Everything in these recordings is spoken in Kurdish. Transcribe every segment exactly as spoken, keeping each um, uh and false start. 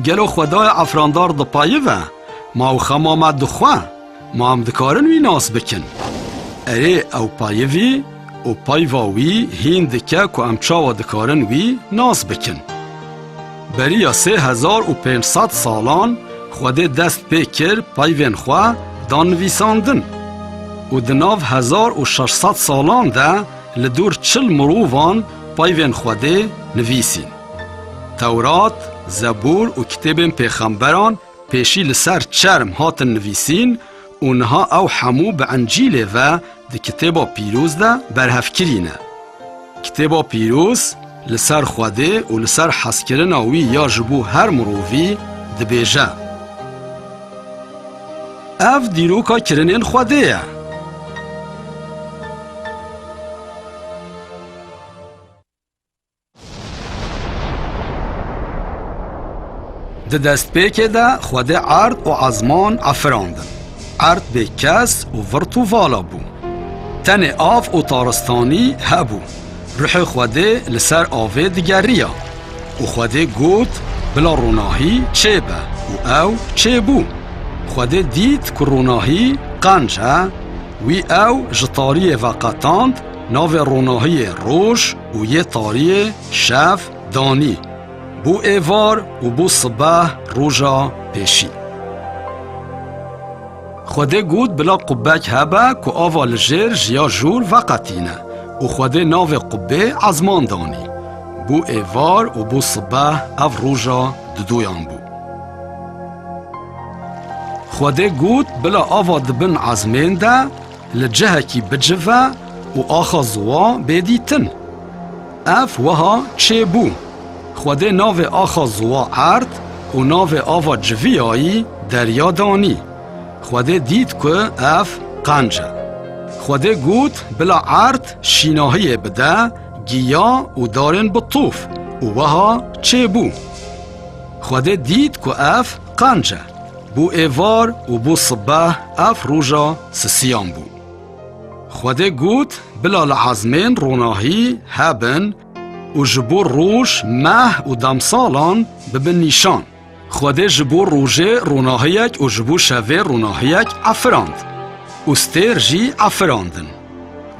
Gelo Xwedayê efirandar dipayive? Ma ew xema me dixwe? Ma em dikarin wî nas bikin? Erê, ew payivî û payva wî hîn dike ku em çawa dikarin wî nas bikin. Beriya sê hezar û pênc sed salan Xwedê dest pê kir payvên xwe dan nivîsandin û di nav hezar û şeş sed salan de li dûr çil mirovan payvên Xwedê nivîsîn. Tewrat, Zebûr û kitêbên pêxemberan pêşî li ser çerm hatin nivîsîn û niha ew hemû bi Encîlê ve di Kitêba Pîroz de berhevkirî ne. Kitêba Pîroz li ser Xwedê û li ser hezkirina wî ya ji bo her mirovî dibêje. Ev dîroka kirinên Xwedê ye. Di destpêkê de Xwedê erd û ezman efirandin. Erd bê kes û virt û vala bû. Tenê av û taristanî hebû. Ruhê Xwedê li ser avê digeriya. Û Xwedê got, "Bila ronahî çêbe." Û ew çêbû. Xwedê dît ku ronahî qenc e. Wî ew ji tariyê veqetand, navê ronahiyê roj û yê tariyê şev danî. Bû êvar û bû sibeh roja pêşî. Xwedê got, "Bila qubbek hebe ku ava li jêr ji ya jor veqetîne." Û Xwedê navê qubbê ezman danî. Bû êvar û bû sibeh, ev roja didoyan bû. Xwedê got, "Bila ava di bin ezmên de li cihekî bicive û axa ziwa bê dîtin." Ev wiha çêbû. Xwedê navê axa ziwa erd û navê ava civiyayî derya danî. Xwedê dît ku ev qenc e. Xwedê got, "Bila erd şînahiyê bide, giya û darên bi tof." Û wiha çêbû. Xwedê dît ku ev qenc e. Bû êvar û bû sibeh, ev roja sisiyan bû. Xwedê got, "Bila li ezmên ronahî hebin û ji bo roj, meh û demsalan bibin nîşan." Xwedê ji bo rojê ronahiyek û ji bo şevê ronahiyek efirand û stêr jî efirandin.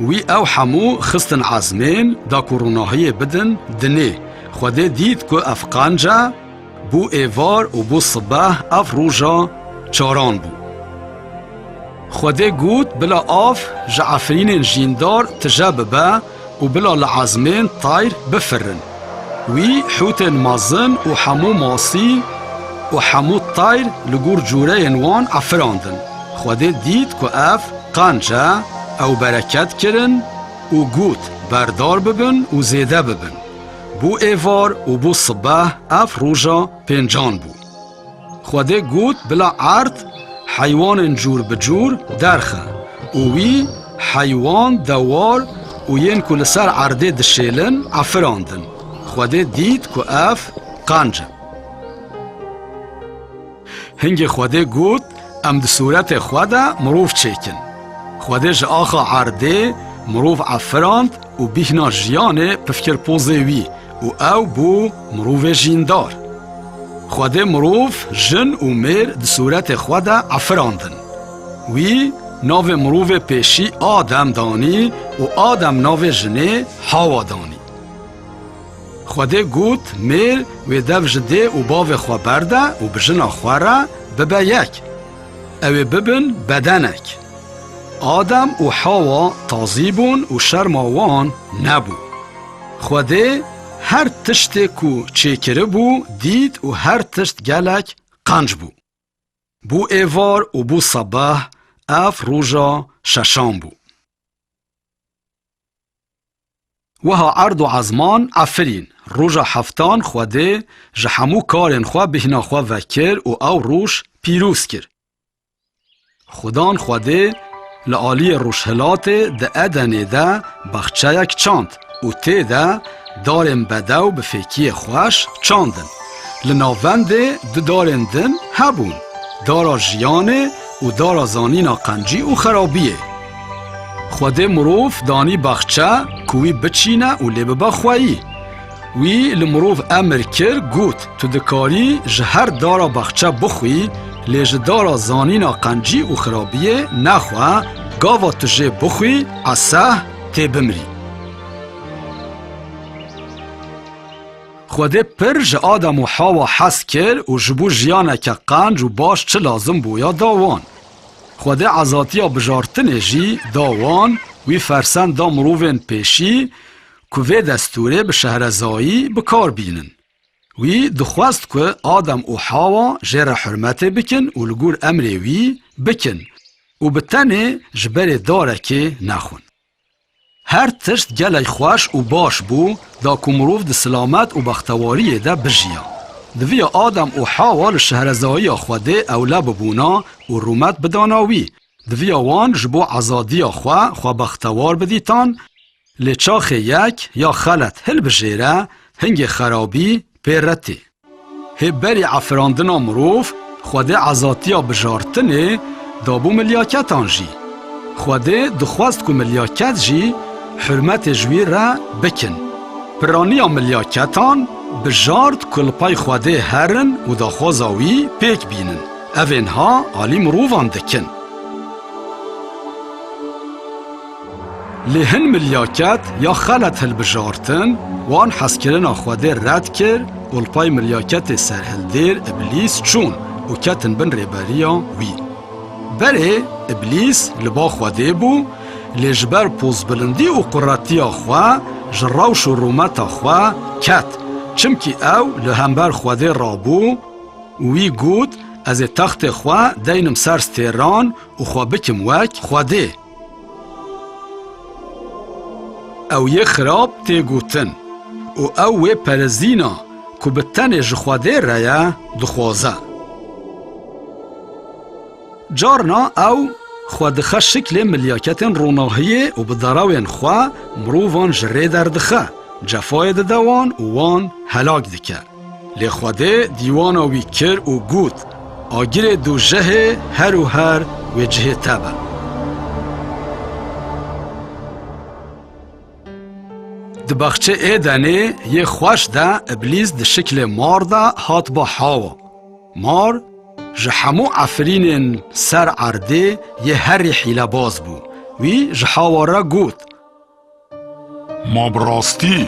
Wî ew hemû xistin ezmên da ku ronahiyê bidin dinê. Xwedê dît ku ev qenc e, bû êvar û bû sibeh, ev roja çaran bû. Xwedê got, "Bila av ji efrînên jîndar tije bibe û bila li ezmên tayr bifirin." Wî hûtên mezin û hemû masî û hemû tayr li gor cûreyên wan efirandin. Xwedê dît ku ev qenc e, ew bereket kirin û got, "Berdar bibin û zêde bibin." Bû êvar û bû sibeh, ev roja pêncan bû. Xwedê got, "Bila erd heywanên cûr bi cûr derxe." Û wî heywan, dewar û yên ku li ser erdê dişêlin efirandin. Xwedê dît ku ev qenc e. Hingê Xwedê got, "Em di sûretê xwe de mirov çêkin." Xwedê ji axa erdê mirov efirand û bîhna jiyanê pif kir pozê wî û ew bû mirovê jîndar. Xwedê mirov, jin û mêr di sûretê xwe de efirandin. Wî navê mirovê pêşî Adem danî û Adem navê jinê Hawa danî. Xwedê got, "Mêr wê dev ji dê û bavê xwe berde û bi jina xwe re bibe yek. Ew ê bibin bedenek." Adem û Hawa tazî bûn û şerma wan nebû. Xwedê her tiştê ku çêkiribû dît û her tişt gelek qenc bû. Bû êvar û bû sebeh, ev roja şeşan bû. Wiha erd û ezman efirîn. Roja heftan Xwedê ji hemû karên xwe bîhna xwe vekir û ew roj pîroz kir. Xudan Xwedê li aliyê rojhilatê di Edenê de baxçeyek çand û tê de darên bedew bi fêkiyê xweş çandin. Li navendê du darên din hebûn, dara jiyanê û dara zanîna qencî û xerabiyê. Xwedê mirov danî baxçe ku wî biçîne û lê bibe xweyî. Wî li mirov emir kir, got, Tu dikarî ji her dara baxçe bixwî, lê ji dara zanîna qencî û xirabiyê nexwe, gava tu jê bixwî, eseh, tê bimrî. Xwedê pir ji Adam û Hawa hez kir û ji bo jiyaneke qenc û baş çi lazim bûya da wan. Xwedê ezatiya bijartinê jî da wan, wî fersend da mirovên pêşî ku vê destûrê bi şehrezayî bi kar bînin. Wî dixwest ku Adam û Hawa jê re hurmetê bikin û li gor emrê wî bikin û bi tenê ji berê darekê nexwin. Her tişt gelek xweş û baş bû, da ku mirov di silamet û bextewariyê de bijiya. Diviya Adam û Hawa li şehrezayiya Xwedê ewle bibûna û rûmet bidana wî. Diviya wan ji bo ezadiya xwe, xwe bextewar bidîtan, lê çaxê yek ya xelet hilbijêre, hingê xerabî pê re tê. Hê berî efirandina mirov, Xwedê ezatiya bijartinê dabû milyaketan jî. Xwedê dixwest ku milyaket jî hurmetê ji wî re bikin. Piraniya milyaketan bijart ku li pey Xwedê herin û daxwaza wî pêk bînin. Ev ê niha alî mirovan dikin. Lê hin milyaket ya xelet hilbijartin, wan hezkirina Xwedê red kir û li pey milyaketê serhildêr Îblîs çûn û ketin bin rêberiya wî. Berê Îblîs li ba Xwedê bû, lê ji ber pozbilindî û quretiya xwe ji rewş û rûmeta xwe ket, çimkî ew li hember Xwedê rabû û wî got, Ez ê textê xwe deynim ser stêran û xwe bikim wek Xwedê. Ew yê xirab tê gotin û ew wê perezîna ku bi tenê ji Xwedê re ye, dixwaze. Carna ew xwe dixe şiklê milyaketên ronahiyê û bi derewên xwe mirovan ji rê derdixe, cefayê dide wan û wan helak dike. Lê Xwedê dîwana wî kir û got, Agirê dojehê her û her wê cihê te be. Di baxçê Êdenê yê xweş de Îblîs di şiklê mar de hat ba Hawa. Mar ji hemû efirînên ser erdê yê herî hîlebaz bû. Wî ji Hawa re got, Ma bi rastî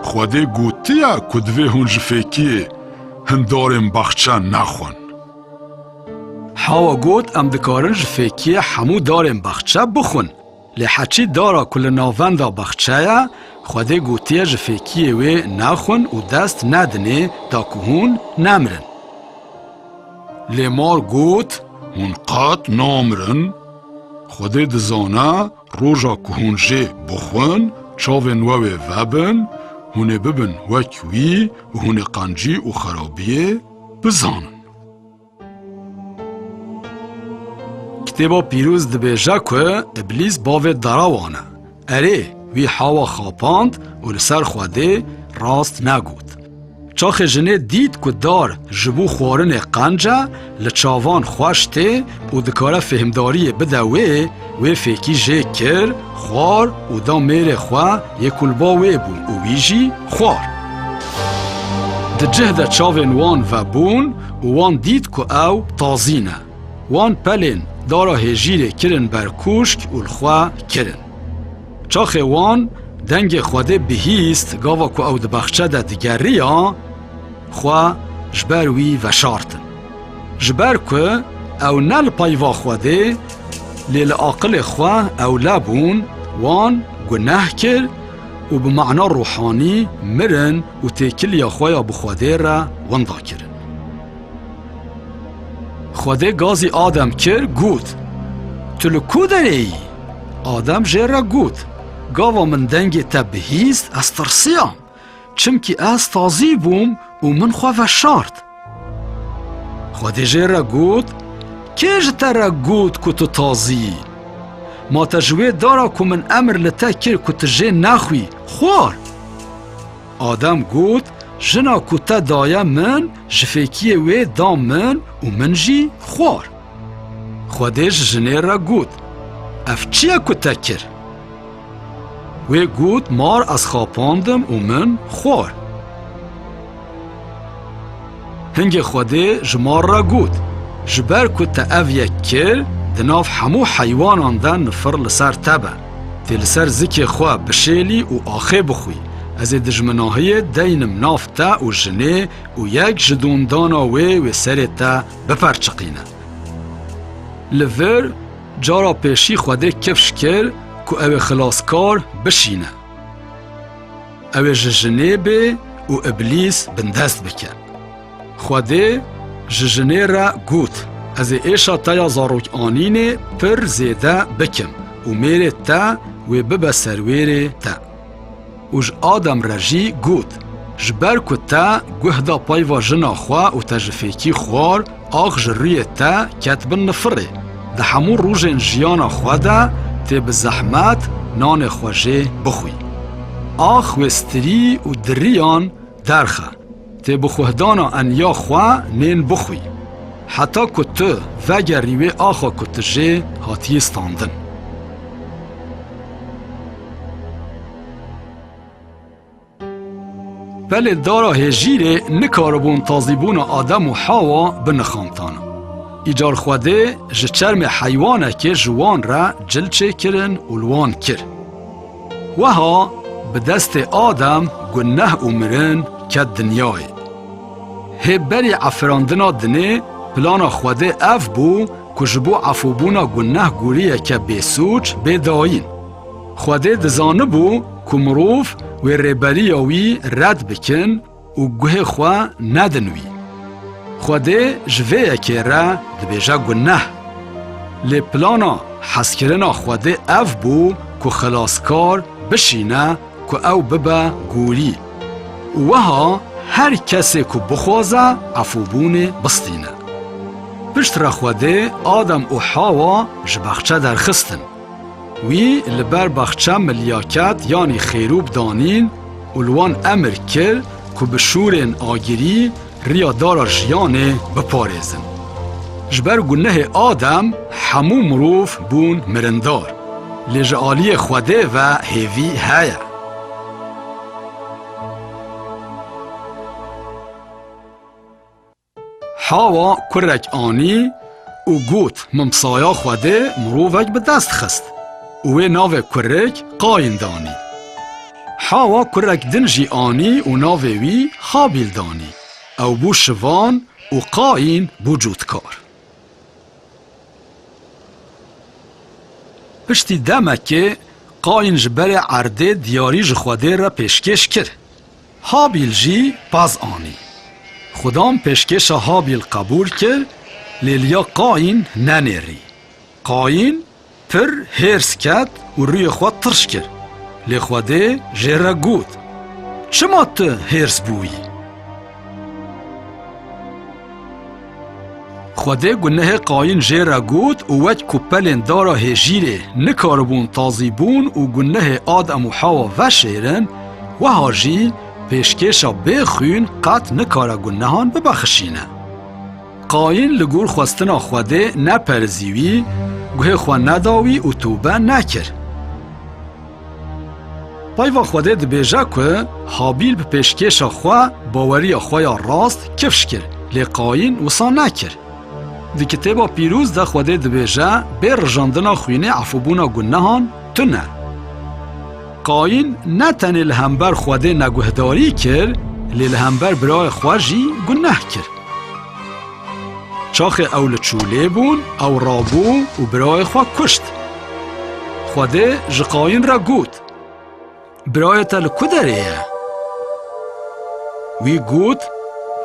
Xwedê gotiye ku divê hûn ji fêkiyê hin darên baxçe nexwin? Hawa got, Em dikarin ji fêkiyê hemû darên baxçe bixwin. Lê heçî dara ku li navenda baxçe ye, Xwedê gotiye ji fêkiyê wê nexwin û dest nedinê da ku hûn nemirin. Lê mar got, Hûn qet namirin. Xwedê dizane roja ku hûn jê bixwin, çavên we wê vebin, hûn ê bibin wek wî û hûn ê qencî û xerabiyê bizanin. Kitêba Pîroz dibêje ku Îblîs bavê derewan e. Erê, wî Hawa xapand û li ser Xwedê rast negot. Çaxê jinê dît ku dar ji bo xwarinê qenc e, li çavan xweş tê û dikare fêhmdariyê bide wê, wê fêkî jê kir, xwar û da mêrê xwe yê ku li ba wê bû û wî jî xwar. Di cih de çavên wan vebûn û wan dît ku ew tazî ne. Wan pelên dara hêjîrê kirin ber kûşk û li xwe kirin. Çaxê wan dengê Xwedê bihîst, gava ku ew di baxçe de digeriya, xwe ji ber wî veşartin. Ji ber ku ew ne li peyva Xwedê, lê li aqilê xwe ewle bûn, wan guneh kir û bi mana ruhanî mirin û têkiliya xwe ya bi Xwedê re winda kirin. Xwedê gazî Adem kir, got, Tu li ku derê yî? Adem jê re got, Gava min dengê te bihîst, ez tirsiyam, çimkî ez tazî bûm û min xwe veşart. Xwedê jê re got, Kê ji te re got ku tu tazî yî? Ma te ji wê dara ku min emir li te kir ku tu jê nexwî, xwar? Adem got, Jina ku te daye min, ji fêkiyê wê da min û min jî xwar. Xwedê ji jinê re got, Ev çi ye ku te kir? Wê got, Mar ez xapandim û min xwar. Hingê Xwedê ji mar re got, Ji ber ku te ev yek kir, di nav hemû heywanan de nifir li ser te be. Tê li ser zikê xwe bişêlî û axê bixwî. Ez ê dijminahiyê deynim nav te û jinê û yek ji dûndana wê wê serê te biperçiqîne. Li vir cara pêşî Xwedê kifş kir ku ew ê xilaskar bişîne. Ew ê ji jinê bê û Îblîs bindest bike. Xwedê ji jinê re got, Ez ê êşa te ya zarokanînê pir zêde bikim û mêrê te wê bibe serwêrê te. Û ji Adem re jî got, Ji ber ku te guh da peyva jina xwe û te ji fêkî xwar, ax ji rûyê te ket bin nifirê. Di hemû rojên jiyana xwe de tê bi zehmet nanê xwe jê bixwî. Ax wê stirî û diriyan derxe. Tê bi xuhdana eniya xwe nên bixwî. Heta ku tu vegerî wê axa ku tu jê hatiyî standin. Pelên dara hêjîrê nikaribûn tazîbûna Adem û Hawa binixantana. Îcar Xwedê ji çermê heywanekê ji wan re cil çêkirin û li wan kir. Weha bi destê Adem guneh û mirin ket dinyayê. Hê berî efirandina dinê plana Xwedê ev bû ku ji bo efûbûna guneh goriyeke bêsûc bê dayîn. Xwedê dizanibû ku mirov wê rêberiya wî red bikin û guhê xwe nedin wî. Xwedê ji vê yekê re dibêje guneh. Lê plana hezkirina Xwedê ev bû ku xilaskar bişîne ku ew bibe gorî. Û weha her kesê ku bixwaze efûbûnê bistîne. Piştre Xwedê Adem û Hawa ji baxçe derxistin. Wî li ber baxçe milyaket yanî xêrûb danîn û li wan emir kir ku bi şûrên agirî riya dara jiyanê biparêzin. Ji ber gunehê Adem hemû mirov bûn mirindar. Lê ji aliyê Xwedê ve hêvî heye. Hawa kurek anî û got, Min bi saya Xwedê mirovek bi dest xist. Û wê navê kurik Qayîn danî. Hawa kurek din jî anî û navê wî Habîl danî. Ew bû şivan û Qayîn bû cûtkar. Piştî demekê Qayîn ji berê erdê diyarî ji Xwedê re pêşkêş kir. Habîl jî pez anî. Xudan pêşkêşa Habîl qebûl kir, lê liya Qayîn nenêrî. Qayîn pir hêrs ket û rûyê xwe tirş kir. Lê Xwedê jê re got, Çima tu hêrs bûyî? Xwedê gunehê Qayîn jê re got û wek ku pelên dara hêjîrê nikaribûn tazîbûn û gunehê Adem û Hawa veşêrin, weha jî pêşkêşa bê xwîn qet nikare gunehan bibexşîne. Qayîn li gor xwestina Xwedê neperizî wî, guhê xwe neda wî û tobe nekir. Peyva Xwedê dibêje ku Habîl bi pêşkêşa xwe baweriya xwe ya rast kifş kir, lê Qayîn wisa nekir. Di Kitêba Pîroz de Xwedê dibêje, Bê rijandina xwînê efûbûna gunehan tune. Qayîn ne tenê li hember Xwedê neguhdarî kir, lê li hember birayê xwe jî guneh kir. Çaxê ew li çolê bûn, ew rabû û birayê xwe kuşt. Xwedê ji Qayîn re got, Birayê te li ku derê ye? Wî got,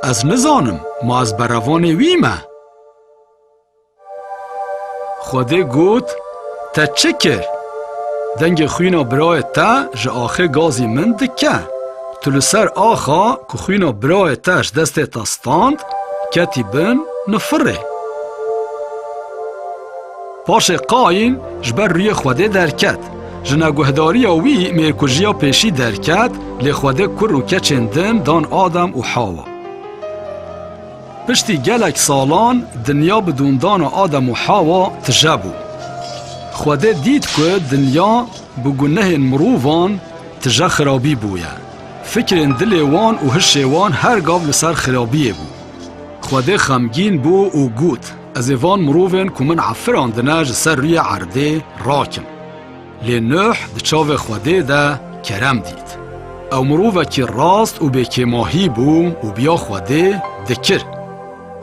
Ez nizanim, ma ez berevanê wî me? Xwedê got, Te çi kir? Dengê xwîna birayê te ji axê gazî min dike. Tu li ser axa ku xwîna birayê te ji destê te stand, ketî bin nifirê. Paşê Qayîn ji ber rûyê Xwedê derket. Ji neguhdariya wî mêrkujiya pêşî derket, lê Xwedê kur û keçên din dan Adem û Hawa. Piştî gelek salan dinya bi dûndana Adem û Hawa tije bû. Xwedê dît ku dinya bi gunehên mirovan tije xirabî bûye. Fikrên dilê wan û hişê wan her gav li ser xirabiyê bû. Xwedê xemgîn bû û got, "Ez ê van mirovên ku min efirandine ji ser rûyê erdê rakim." Lê Nuh di çavê Xwedê de kerem dît. Ew mirovekî rast û bêkêmahî bû û biya Xwedê dikir.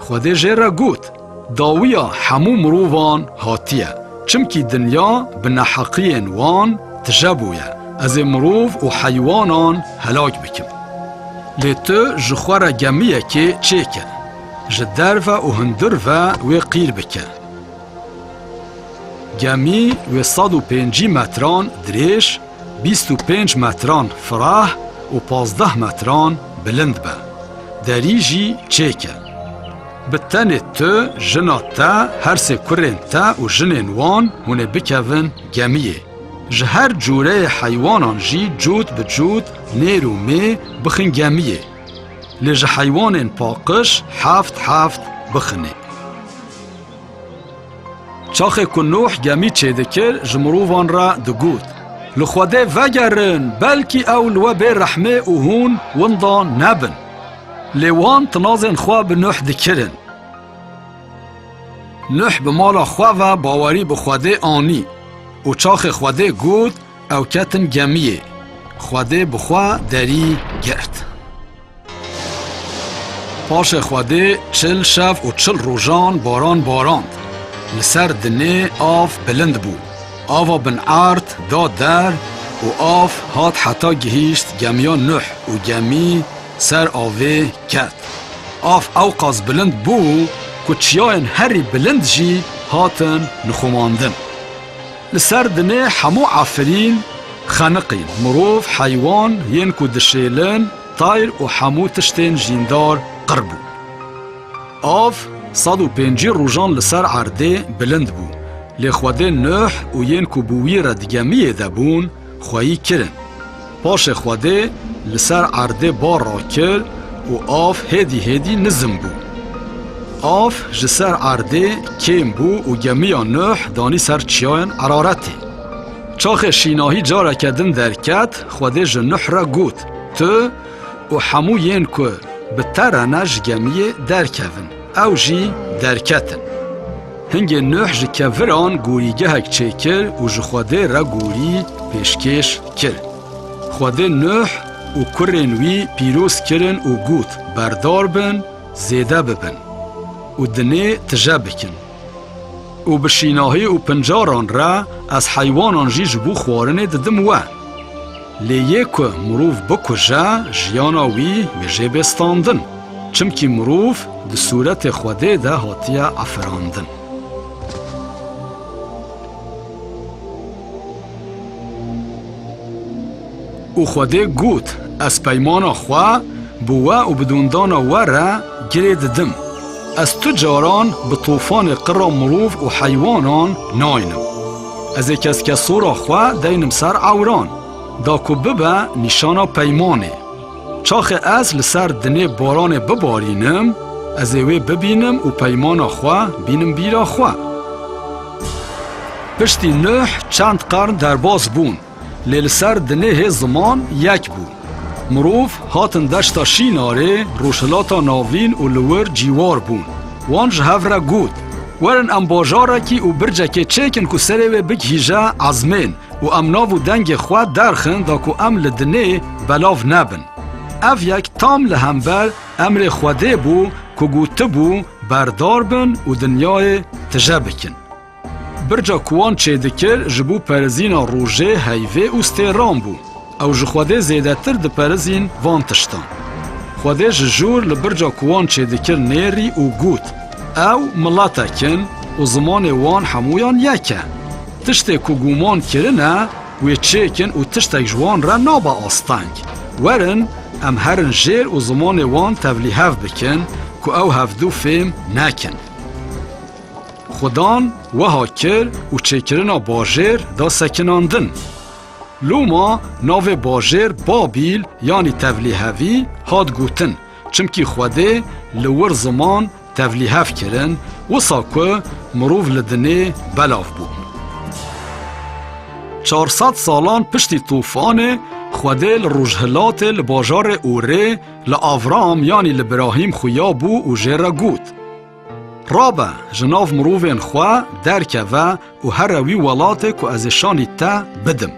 Xwedê jê re got, "Dawiya hemû mirovan hatiye, çimkî dinya bi neheqiyên wan tije bûye. Ez ê mirov û heywanan helak bikim. Lê tu ji xwe re gemiyekê çêke, ji derve û hundir ve wê qîr bike. Gemî wê sed û pêncî metran dirêj, bîst û pênc metran fireh û pazdeh metran bilind be. Derî jî çêke. Bi tenê tu, jina te, her sê kurên te û jinên wan hûn ê bikevin gemiyê. Ji her cûreyê heywanan jî cût bi cût, nêr û mê bixin gemiyê. Lê ji heywanên paqij heft heft bixinê." Çaxê ku Nuh gemî çêdikir, ji mirovan re digot, "Li Xwedê vegerin, belkî ew li we bê rehmê û hûn winda nebin." Lê wan tinazên xwe bi Nuh dikirin. Nuh bi mala xwe ve bawerî bi Xwedê anî û çaxê Xwedê got, ew ketin gemiyê. Xwedê bi xwe derî girt. Paşê Xwedê çil şev û çil rojan baran barand. Li ser dinê av bilind bû. Ava bin erd da der û av hat heta gihîşt gemiya Nuh û gemî ser avê ket. Av ewqas bilind bû ku çiyayên herî bilind jî hatin nixumandin. Li ser dinê hemû efirîn xeniqîn, mirov, heywan, yên ku dişêlin, tayr û hemû tiştên jîndar qir bûn. Av sed û pêncî rojan li ser erdê bilind bû, lê Xwedê Nuh û yên ku bi wî re di gemiyê de bûn, xweyî kirin. Paşê Xwedê li ser erdê bar rakir û av hêdî hêdî nizim bû. Av ji ser erdê kêm bû û gemiya Nuh danî ser çiyayên Eraretê. Çaxê şînahî careke din derket, Xwedê ji Nuh re got, "Tu û hemû yên ku bi te re ne ji gemiyê derkevin." Ew jî derketin. Hingê Nuh ji keviran gorîgehek çêkir û ji Xwedê re gorî pêşkêş kir. Xwedê Nuh û kurên wî pîroz kirin û got, "Berdar bin, zêde bibin û dinê tije bikin. Û bi şînahî û pincaran re ez heywanan jî ji bo xwarinê didim we. Lê yê ku mirov bikuje, jiyana wî wê jê bê standin. Çimkî mirov di sûretê Xwedê de hatiye efirandin." Û Xwedê got, "Ez peymana xwe bi we û bi dûndana we re girê didim. Ez tu caran bi tofanê qira mirov û heywanan naynim. Ez ê keskesora xwe deynim ser ewran, da ku bibe nîşana peymanê. Çaxê ez li ser dinê baranê bibarînim, ez ê wê bibînim û peymana xwe bînim bîra xwe." Piştî Nuh çend qern derbas bûn, lê li ser dinê hê ziman yek bû. Mirov hatin deşta Şînarê, Rojhilata Navîn û li wir cîwar bûn. Wan ji hev re got, "Werin em bajarekî û bircekê çêkin ku serê wê bigihîje ezmên û em nav û dengê xwe derxin da ku em li dinê belav nebin." Ev yek tam li hember emrê Xwedê bû ku gotibû, "Berdar bin û dinyayê tije bikin." Birca ku wan çêdikir ji bo perezîna rojê, heyvê û stêran bû. Ew ji Xwedê zêdetir diperezîn van tiştan. Xwedê ji jûr li birca ku wan çêdikir nêrî û got, "Ew miletek in û zimanê wan hemûyan yek e. Tiştê ku guman kirine, wê çêkin û tiştek ji wan re nabe asteng. Werin, em herin jêr û zimanê wan tevlîhev bikin ku ew hevdu fêm nekin." Xudan wiha kir û çêkirina bajêr da sekinandin. Loma navê bajêr Babîl, yanî tevlîhevî, hat gotin, çimkî Xwedê li wir ziman tevlîhev kirin, wisa ku mirov li dinê belav bû. Çar sed salan piştî tûfanê, Xwedê li rojhilatê li bajarê Ûrê li Avram, yanî li Birahîm xuya bû û jê re got: Rabe, ji nav mirovên xwe derkeve û here wî welatê ku ez ê şanî te bidim.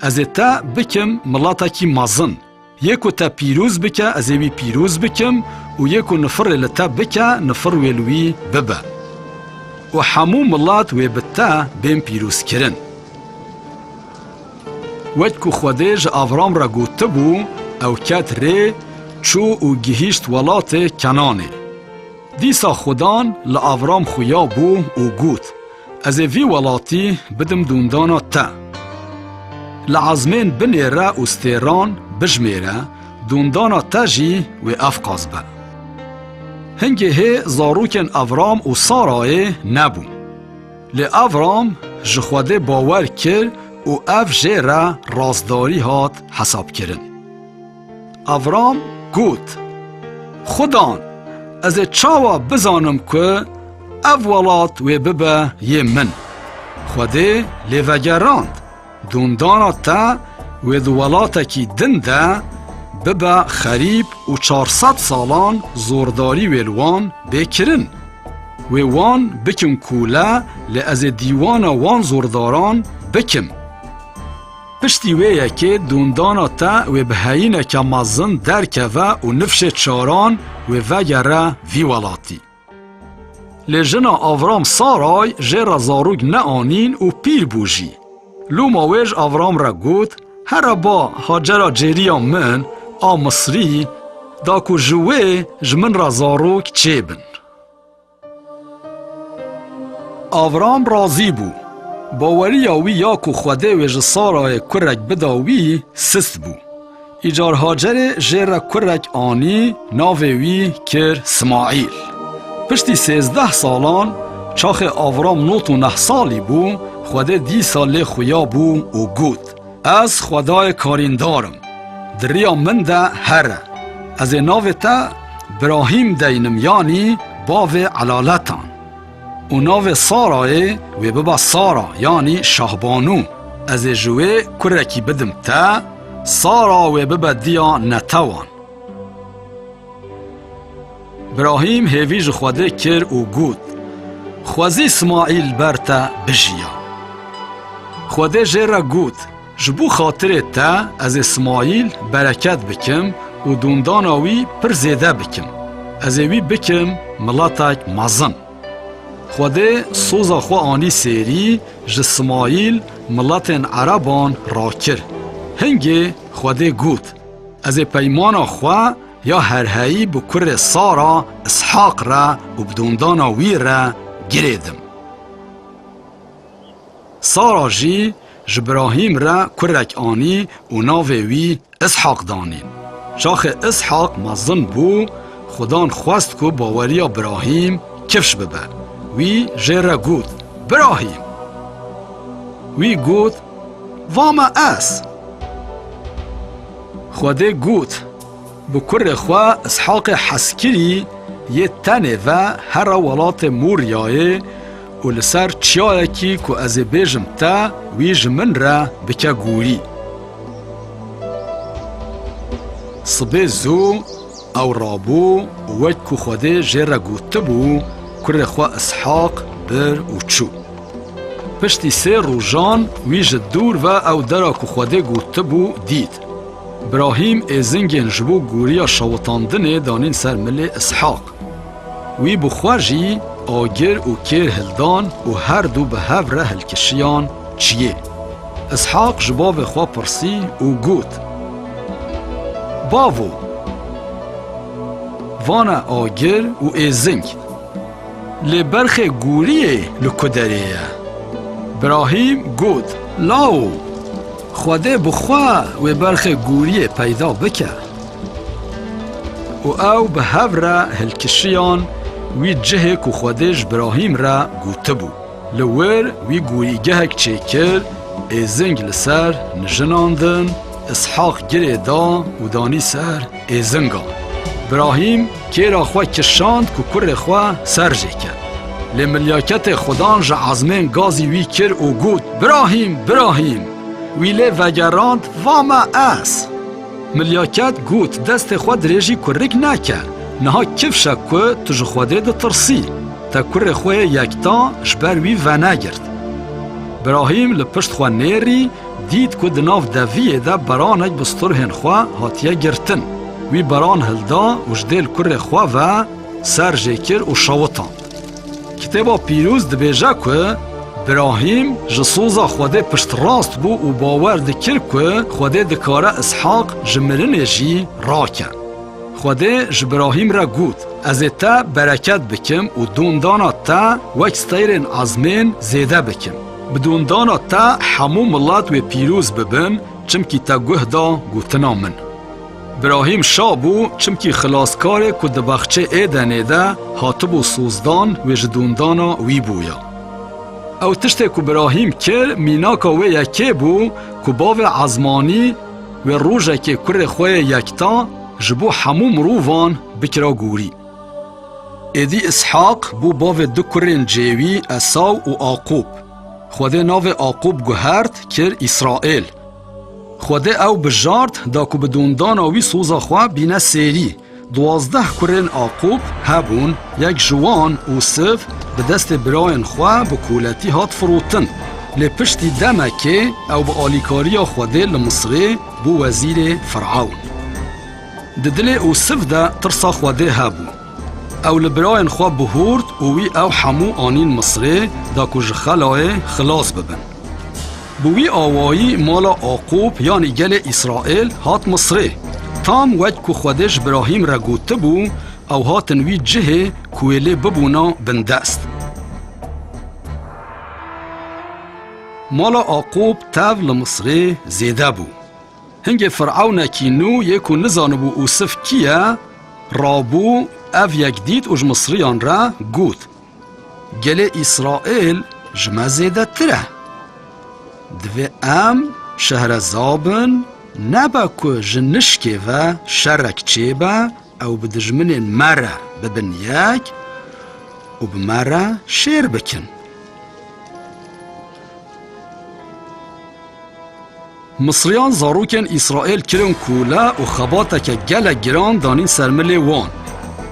Ez ê te bikim miletekî mezin. Yê ku te pîroz bike, ez ê wî pîroz bikim û yê ku nifirê li te bike, nifir wê li wî bibe. Û hemû milet wê bi te bên pîrozkirin. Wek ku Xwedê ji Avram re gotibû, ew ket rê, çû û gihîşt welatê Kenanê. Dîsa Xudan li Avram xuya bû û got: Ez ê vî welatî bidim dûndana te. Li ezmên binêre û stêran bijmêre, dûndana te jî wê evqas be. Hingê hê zarokên Avram û Sarayê nebûn. Lê Avram ji Xwedê bawer kir û ev jê re rastdarî hat hesabkirin. Avram got: Xudan, ez ê çawa bizanim ku ev welat wê bibe yê min? Xwedê lê vegerand: Dûndana te wê di welatekî din de bibe xerîb û çar sed salan zordarî wê li wan bê kirin. Wê wan bikin kûle, lê ez ê dîwana wan zordaran bikim. Piştî wê yekê dûndana te wê bi heyîneke mezin derkeve û nifşê çaran wê vegere vî welatî. Lê jina Avram Saray jê re zarok neanîn û pîr bû jî. Loma wê ji Avram re got: Here ba Hacera cêriya min a Misrî, da ku ji wê ji min re zarok çêbin. Avram razî bû. Baweriya wî ya ku Xwedê wê ji Sarayê kurek bida wî sist bû. Îcar Hacerê jê re kurek anî, navê wî kir Simaîl. Piştî sêzdeh salan, çaxê Avram nod û neh salî bû, Xwedê dîsa lê xuya bû û got: Ez Xwedayê karîndar im. Di riya min de here. Ez ê navê te Birahîm deynim, yanî bavê elaletan. Û navê Sarayê wê bibe Sara, yanî şahbanû. Ez ê ji wê kurekî bidim te, Sara wê bibe diya netewan. Birahîm hêvî ji Xwedê kir û got: Xwezî Simaîl ber te bijiya. Xwedê jê re got: Ji bo xatirê te ez ê Simaîl bereket bikim û dûndana wî pir zêde bikim. Ez ê wî bikim miletek mezin. Xwedê soza xwe anî sêrî, ji Simaîl miletên Ereban rakir. Hingê Xwedê got: Ez ê peymana xwe ya herheyî bi kurê Sara Îshaq re û bi dûndana wî re girêdim. Sara jî ji Birahîm re kurek anî û navê wî Îshaq danîn. Çaxê Îshaq mezin bû, Xudan xwest ku baweriya Birahîm kifş bibe. Wî jê re got: Birahîm! Wî got: Va me ez! Xwedê got: Bi kurê xwe Îshaqê hezkirî yê tenê ve here welatê Moriyayê û li ser çiyayekî ku ez ê bêjim te, wî ji min re bike gorî. Sibê zû ew rabû û wek ku Xwedê jê re gotibû, kurê xwe Îshaq bir û çû. Piştî sê rojan wî ji dûr ve ew dera ku Xwedê gotibû dît. Birahîm êzingên ji bo goriya şewitandinê danîn ser milê Îshaq. Wî bi xwe jî agir û kêr hildan û her du bi hev re hilkişiyan çiyê. Îshaq ji bavê xwe pirsî û got: Bavo, vane agir û êzing. Lê berxê goriyê li ku derê ye? Birahîm got: Lawo, Xwedê bi xwe wê berxê goriyê peyda bike. Û ew bi hev re hilkişiyan wî cihê ku Xwedê ji Birahîm re gotibû. Li wir wî gorîgehek çêkir, êzing li ser nijinandin, Îshaq girê da û danî ser êzingan. Birahîm kêra xwe kişand ku kurê xwe ser jê ke. Lê milyaketê Xudan ji ezmên gazî wî kir û got, Birahîm, Birahîm! Wî lê vegerand, Va me ez! Milyaket got, Destê xwe dirêjî kurik neke. Niha kifş e ku tu ji Xwedê ditirsî. Te kurê xwe yê yekta ji ber wî venegirt. Birahîm li pişt xwe nêrî, dît ku di nav deviyê de beranek bi sturhên xwe hatiye girtin. Wî beran hilda û ji dêl kurê xwe ve ser jê kir û şewitand. Kitêba Pîroz dibêje ku Birahîm ji soza Xwedê piştrast bû û bawer dikir ku Xwedê dikare Îshaq ji mirinê jî rake. Xwedê ji Birahîm re got, Ez ê te bereket bikim û dûndana te wek steyrên ezmên zêde bikim. Bi dûndana te hemû milet wê pîroz bibin, çimkî te guh da gotina min. Birahîm şa bû, çimkî xilaskarê ku di baxçê Êdenê de hatibû sozdan wê ji dûndana wî bûya. Ew tiştê ku Birahîm kir, mînaka wê yekê bû ku bavê ezmanî wê rojekê kurê xwe yê yekta ji bo hemû mirovan bikira gorî. Êdî Îshaq bû bavê du kurên cêwî Esaw û Aqûb. Xwedê navê Aqûb guhert, kir Îsraêl. Xwedê ew bijart, da ku bi dûndana wî soza xwe bîne sêrî. Duwazdeh kurên Aqûb hebûn, yek ji wan, Ûsiv, bi destê birayên xwe bi koletî hat firotin. Lê piştî demekê ew bi alîkariya Xwedê li Misrê bû wezîrê Firewn. Di dilê Ûsiv de tirsa Xwedê hebû. Ew li birayên xwe bihort û wî ew hemû anîn Misrê, da ku ji xelayê xilas bibin. Bi wî awayî mala Aqûb, yanî gelê Îsraêl, hat Misrê. Tam wek ku Xwedê ji Birahîm re gotibû, ew hatin wî cihê ku wê lê bibûna bindest. Mala Aqûb tev li Misrê zêde bû. Hingê Firewnekî nû yê ku nizanibû Ûsiv kî ye, rabû, ev yek dît û ji Misriyan re got, Gelê Îsraêl ji me zêdetir e. Divê em şehreza bin, nebe ku ji nişkê ve şerek çêbe, ew bi dijminên me re bibin yek û bi me re şêr bikin. Misriyan zarokên Îsraêl kirin kole û xebateke gelek giran danîn ser milê wan.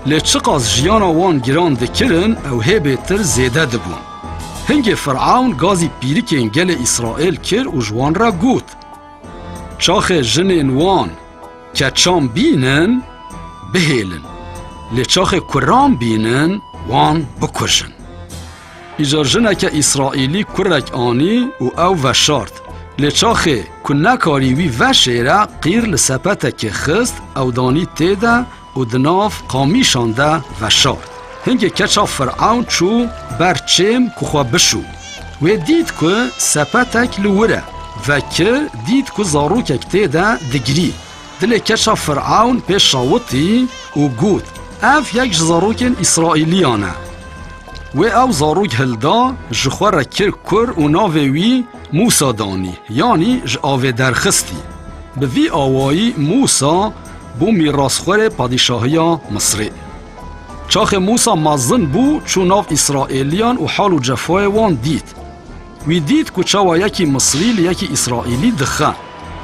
Lê çiqas jiyana wan giran dikirin, ew hê bêtir zêde dibûn. Hingê Firewn gazî pîrikên gelê Îsraêl kir û ji wan re got, Çaxê jinên wan keçan bînin, bihêlin. Lê çaxê kuran bînin, wan bikujin. Îcar jineke Îsraîlî kurek anî û ew veşart. Lê çaxê ku nekarî wî veşêre, qîr li sepetekê xist, ew danî tê de û di nav qamîşan de veşart. Hingê keça Firewn çû ber çêm ku xwe bişû. Wê dît ku sepetek li wir e. Vekir, dît ku zarokek tê de digirî. Dilê keça Firewn pê şawitî û got, Ev yek ji zarokên Îsraîliyan e. Wê ew zarok hilda, ji xwe re kir kur û navê wî Mûsa danî, yanî ji avê derxistî. Bi vî awayî Mûsa bû mîrasxwerê padîşahiya Misrê. Çaxê Mûsa mezin bû, çû nav Îsraîliyan û hal û cefayê wan dît. Wî dît ku çawa yekî Misrî li yekî Îsraîlî dixe.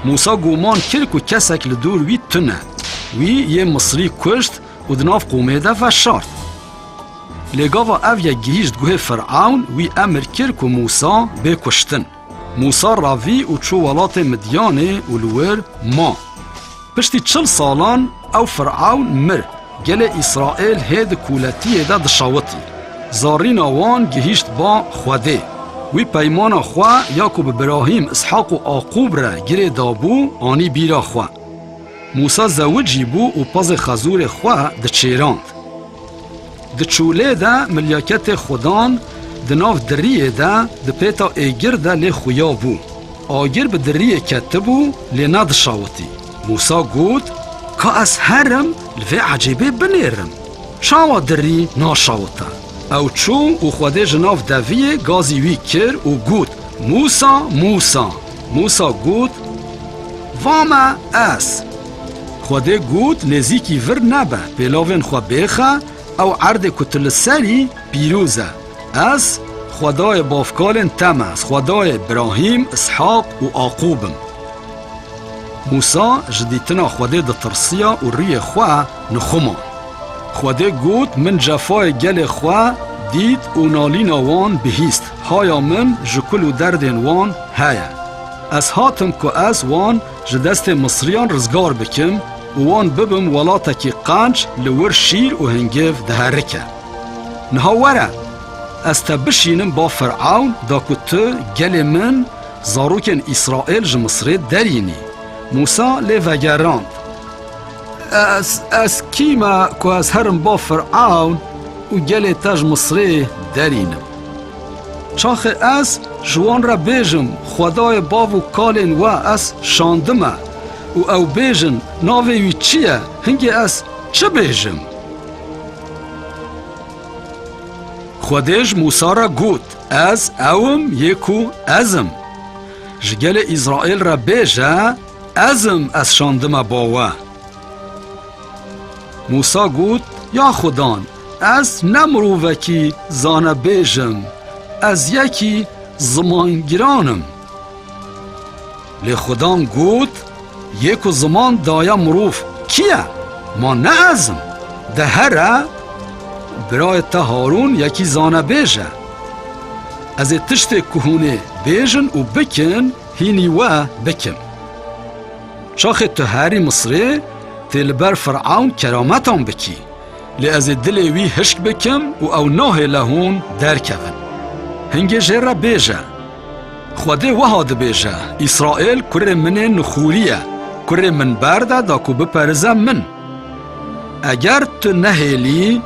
Mûsa guman kir ku kesek li dor wî tune. Wî yê Misrî kuşt û di nav qomê de veşart. Lê gava ev yek gihîşt guhê Firewn, wî emir kir ku Mûsa bê kuştin. Mûsa revî û çû welatê Midyanê û li wir ma. Piştî çil salan ew Firewn mir. Gelê Îsraêl hê di koletiyê de dişewitî. Zarîna wan gihîşt ba Xwedê. Wî peymana xwe ya ku bi Birahîm, Îshaq û Aqûb re girê dabû, anî bîra xwe. Mûsa zewicî bû û pezê xezûrê xwe diçêrand. Di çolê de milyaketê Xudan di nav diriyê de di pêta êgir de lê xuya bû. Agir bi diriyê ketibû, lê nedişawitî. Mûsa got, Ka ez herim li vê ecêbê binêrim. Çawa dirî naşawite? Ew çû û Xwedê ji nav deviyê gazî wî kir û got, Mûsa, Mûsa! Mûsa got, Va me ez! Xwedê got, Nêzîkî vir nebe, pêlavên xwe bêxe, ew erdê ku tu li ser î pîroz e. Ez Xwedayê bavkalên te me, ez Xwedayê Birahîm, Îshaq û Aqûb im. Mûsa ji dîtina Xwedê ditirsiya û rûyê xwe nixuman. Xwedê got, Min cefayê gelê xwe dît û nalîna wan bihîst. Haya min ji kul û derdên wan heye. Ez hatim ku ez wan ji destê Misriyan rizgar bikim û wan bibim welatekî qenc li wir şîr û hingêv diherike. Niha were, ez te bişînim ba Firewn, da ku tu gelê min, zarokên Îsraîl ji Misrê derînî. Mûsa lê vegerand, Ez, ez kî me ku ez herim ba Firewn û gelê te ji Misrê derînim? Çaxê ez ji wan re bêjim, Xwedayê bav û kalên we ez şandime û ew bêjin, Navê wî çi ye? Hingê ez çi bêjim? Xwedê ji Mûsa re got, Ez ew im yê ku ez im. Ji gelê Îsraîl re bêje, Ez im, ez şandime ba we. Mûsa got, Ya Xudan, ez ne mirovekî zanebêj im, ez yekî zimangiran im. Lê Xudan got, Yê ku ziman daye mirov kî ye? Ma ne ez im? De here, birayê te Harûn yekî zanebêj e. Ez ê tiştê ku hûn ê bêjin û bikin, hînî we bikim. Çaxê tu herî Misrê, tê li ber Firewn kerametan bikî. Lê ez ê dilê wî hişk bikim û ew nahêle hûn derkevin. Hingê jê re bêje, Xwedê wiha dibêje, Îsraîl kurê min ê nixûrî ye, kurê min berde da ku biperize min. Eger tu nehêlî,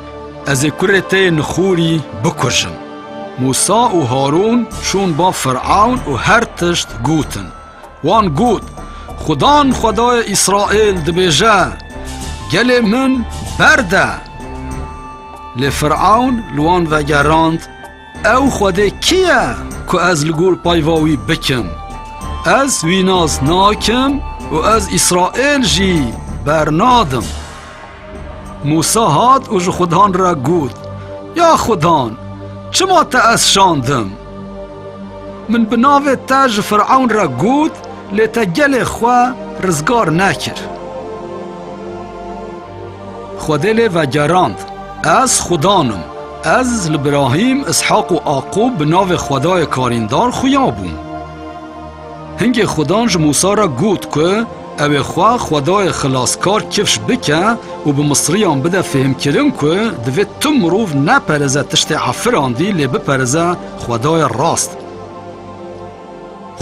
ez ê kurê te yê nixûrî bikujim. Mûsa û Harûn çûn ba Firewn û her tişt gotin. Wan got, Xudan Xwedayê Îsraîl dibêje, Gelê min berde! Lê Firewn li wan vegerand, Ew Xwedê kî ye ku ez li gor peyva wî bikim? Ez wî nas nakim û ez Îsraîl jî bernadim. Mûsa hat û ji Xudan re got, Ya Xudan, çima te ez şandim? Min bi navê te ji Firewn re got, lê te gelê xwe rizgar nekir. Xwedê lê vegerand, Ez Xudan im. Ez li Birahîm, Îshaq û Aqûb bi navê Xwedayê Karîndar xuya bûm. Hingê Xudan ji Mûsa re got ku ew ê xwe Xwedayê xilaskar kifş bike û bi Misriyan bide fêhmkirin ku divê tu mirov nepereze tiştê efirandî, lê bipereze Xwedayê rast.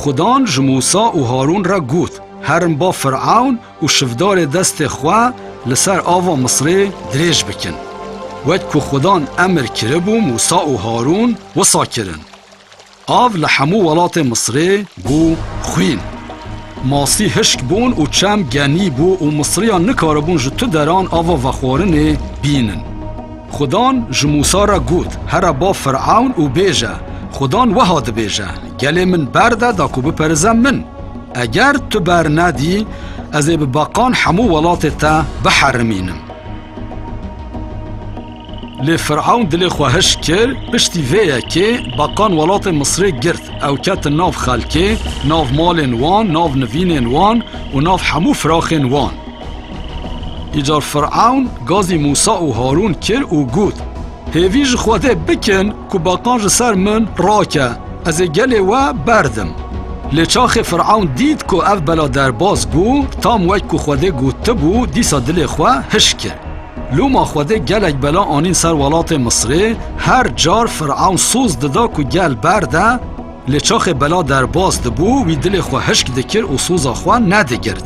Xudan ji Mûsa û Harûn re got, Herin ba Firewn û şivdarê destê xwe li ser ava Misrê dirêj bikin. Wek ku Xudan emir kiribû, Mûsa û Harûn wisa kirin. Av li hemû welatê Misrê bû xwîn. Masî hişk bûn û çem genî bû û Misriyan nikaribûn ji tu deran ava vexwarinê bînin. Xudan ji Mûsa re got, Here ba Firewn û bêje, Xudan wiha dibêje, Gelê min berde da ku biperize min. Eger tu bernedî, ez ê bi beqan hemû welatê te biherimînim. Lê Firewn dilê xwe hişk kir, piştî vê yekê beqan welatê Misrê girt, ew ketin nav xelkê, nav malên wan, nav nivînên wan û nav hemû firaxên wan. Îcar Firewn gazî Mûsa û Harûn kir û got, Hêvî ji Xwedê bikin ku beqan ji ser min rake, ez ê gelê we berdim. Lê çaxê Firewn dît ku ev bela derbas bû, tam wek ku Xwedê gotibû, dîsa dilê xwe hişk kir. Loma Xwedê gelek bela anîn ser welatê Misrê, her car Firewn soz dida ku gel berde, lê çaxê bela derbas dibû, wî dilê xwe hişk dikir û soza xwe nedigirt.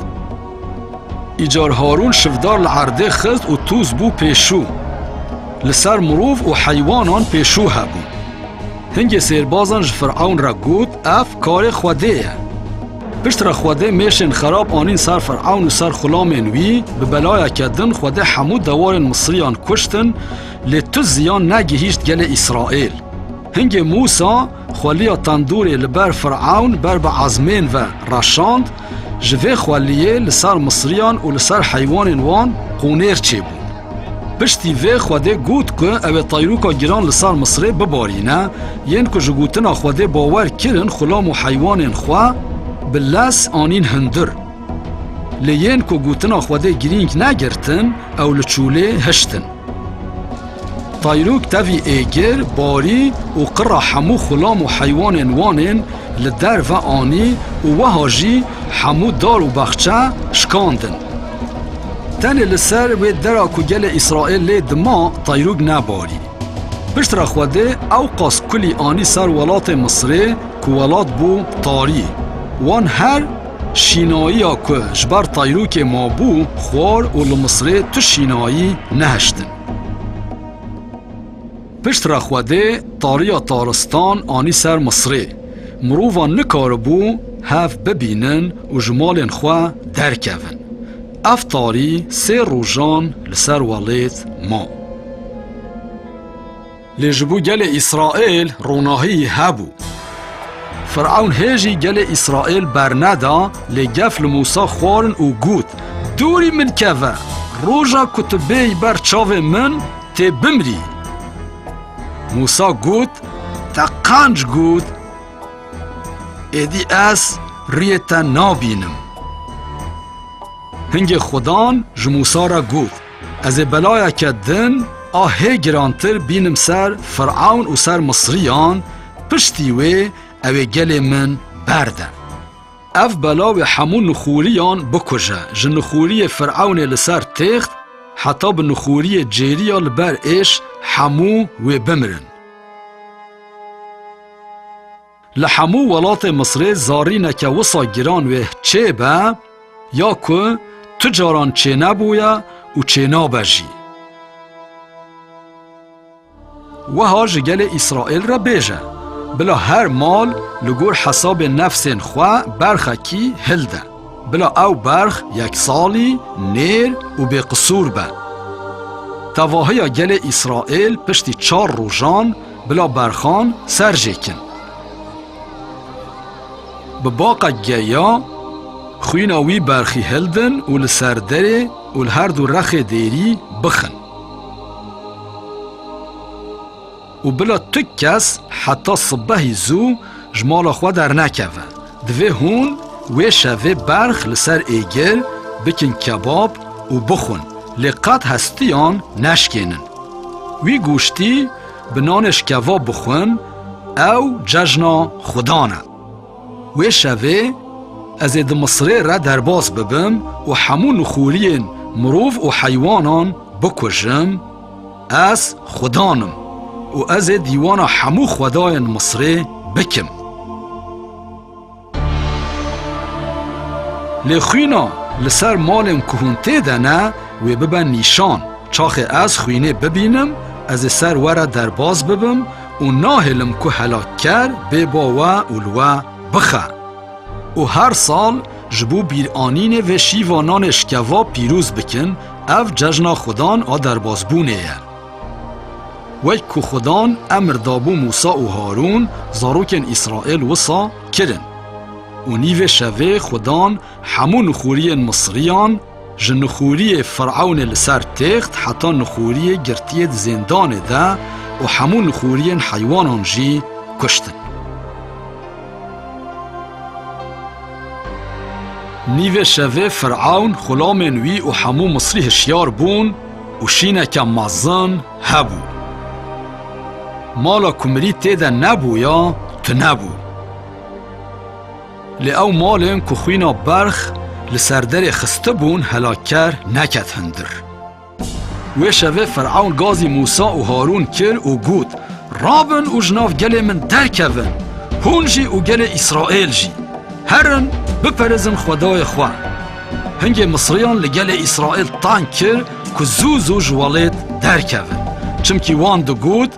Îcar Harûn şivdar li erdê xist û toz bû pêşû. Li ser mirov û heywanan pêşû hebû. Hingê sêrbazan ji Firewn re got, Ev karê Xwedê ye. Piştre Xwedê mêşên xerab anîn ser Firewn û ser xulamên wî, bi belayeke din Xwedê hemû dewarên Misriyan kuştin, lê tu ziyan negihîşt gelê Îsraîl. Hingê Mûsa xweliya tendûrê li ber Firewn ber bi ezmên ve reşand, ji vê xweliyê li ser Misriyan û li ser heywanên wan qûnêr çêbû. Piştî vê Xwedê got ku ew ê tayrûka giran li ser Misrê bibarîne, yên ku ji gotina Xwedê bawer kirin xulam û heywanên xwe bi lez anîn hundir. Lê yên ku gotina Xwedê girîng negirtin, ew li çûlê hiştin. Tayrûk tevî êgir, barî û qira hemû xulam û heywanên wan ên li derve anî û wiha jî hemû dar û baxçe şikandin. Tenê li ser wê dera ku gelê Îsraêl lê dima, tayrûk nebarî. Piştre Xwedê ew qas kulî anî ser welatê Misrê ku welat bû tarî. Wan her şînayiya ku ji ber tayrûkê mabû xwar û li Misrê tu şînayî nehiştin. Piştre Xwedê tariya taristan anî ser Misrê. Mirovan nikaribû hev bibînin û ji malên xwe derkevin. Ev tarî sê rojan li ser welêt ma. Lê ji bo gelê Îsraêl ronahiyî hebû. Firewn hê jî gelê Îsraêl berneda, lê gef li Mûsa xwarin û got, "Dûrî min keve, roja ku tu bêyî ber çavê min, tê bimrî." Mûsa got, "Te qenc got, êdî ez riyê te nabînim." Hingê Xudan ji Mûsa re got, "Ez ê belayeke din a hê girantir bînim ser Firewn û ser Misriyan, piştî wê ew ê gelê min berde. Ev bela wê hemû nixûriyan bikuje, ji nixûriyê Firewnê li ser têxt heta bi nixûriyê cêriya li ber êş hemû wê bimirin." Li hemû welatê Misrê zarîneke wisa giran wê çêbe, ya ku tu caran çênebûye û çênabe jî. Wiha ji gelê Îsraêl re bêje, bila her mal li gor hesabê nefsên xwe berxekî hilde. Bila ew berx yeksalî, nêr û bêqisûr be. Tevahiya gelê Îsraêl piştî çar rojan bila berxan serjêkin. Bi baqek geya xwîna wî berxî hildin û li ser derê û li her du rexê dêrî bixin. Û bila tu kes heta sibehî zû ji mala xwe dernekeve. Divê hûn wê şevê berx li ser êgir bikin kebab û bixwin, lê qet hestiyan neşkênin. Wî goştî bi nanê şkeva bixwin, ew cejna Xudan e. Wê şevê ez ê di Misrê re derbas bibim û hemû nixûriyên mirov û heywanan bikujim. Ez Xudan im û ez ê dîwana hemû xwedayên Misrê bikim. Lê xwîna li ser malên ku hûn tê de ne, wê bibe nîşan. Çaxê ez xwînê bibînim, ez ê ser we re derbas bibim û nahêlim ku helakker bê ba we û li we bixe. Û her sal ji bo bîranînê vê şîva nanê şkeva pîroz bikin, ev cejna Xudan a derbasbûnê ye. Wek ku Xudan emir dabû Mûsa û Harûn, zarokên Îsraêl wisa kirin. Û nîvê şevê Xudan hemû nixûriyên Misriyan, ji nixûriyê Firewnê li ser têxt heta nixûriyê girtiyê di zêndanê de û hemû nixûriyên heywanan jî kuştin. Nîvê şevê Firewn, xulamên wî û hemû Misrî hişyar bûn û şîneke mezin hebû. Mala ku mirî tê de nebûya, tunebû. Lê ew malên ku xwîna berx li ser derê xistibûn, helakker neket hundir. Wê şevê Firewn gazî Mûsa û Harûn kir û got, "Rabin û ji nav gelê min derkevin, hûn jî û gelê Îsraêl jî. Herin, biperêzin xwedayê xwe." Hingê Misriyan li gelê Îsraêl teng kir ku zû zû ji welêt derkevin. Çimkî wan digot,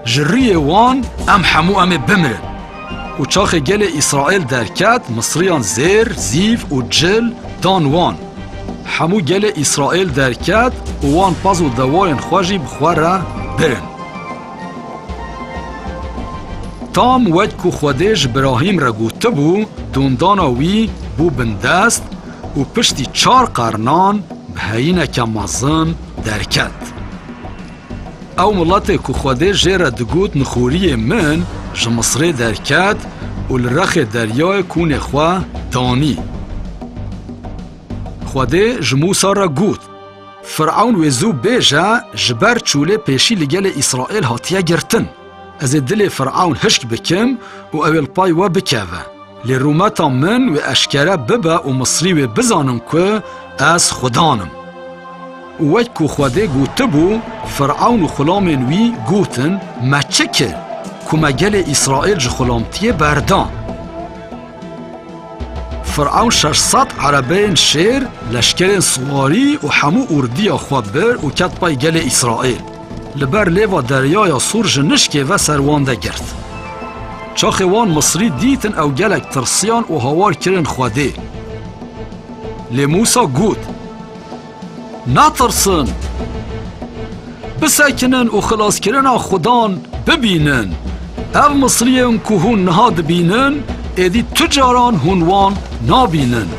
"Ji rûyê wan em hemû em ê bimirin." Û çaxê gelê Îsraêl derket, Misriyan zêr, zîv û cil dan wan. Hemû gelê Îsraêl derket û wan pez û dewayên xwe jî bi xwe re birin. Tam wek ku Xwedê ji Birahîm re gotibû, dondana wî bû bindest û piştî çar qernan bi heyîneke mezin derket. Ew miletê ku Xwedê jê re digot, nixoriyê min ji Misrê derket û li rexê deryayê kûnê xwe danî. Xwedê ji Mûsa re got, Firewn wê zû bêje, ji ber çûlê pêşî li gelê Îsraîl hatiye girtin. Ez ê dilê Firewn hişk bikim û ew ê li pay we bikeve. Lê rûmeta min wê eşkere bibe û Misrî wê bizanin ku ez Xudan im. Û wek ku Xwedê gotibû, Firewn û xulamên wî gotin, Me çi kir, ku me gelê Îsraîl ji xulamtiyê berdan? Firewn şeş sed erebeyên şêr, leşkerên siwarî û hemû ordiya xwe bir û ket pey gelê Îsraîl. Li ber lêva deryaya Sûr ji nişkê ve ser wan de girt. Çaxê wan Misrî dîtin, ew gelek tirsiyan û hawar kirin Xwedê. Lê Mûsa got, Natirsin! Bisekinin û xilaskirina Xudan bibînin. Ev Misriyên ku hûn niha dibînin, êdî tu caran hûn wan nabînin.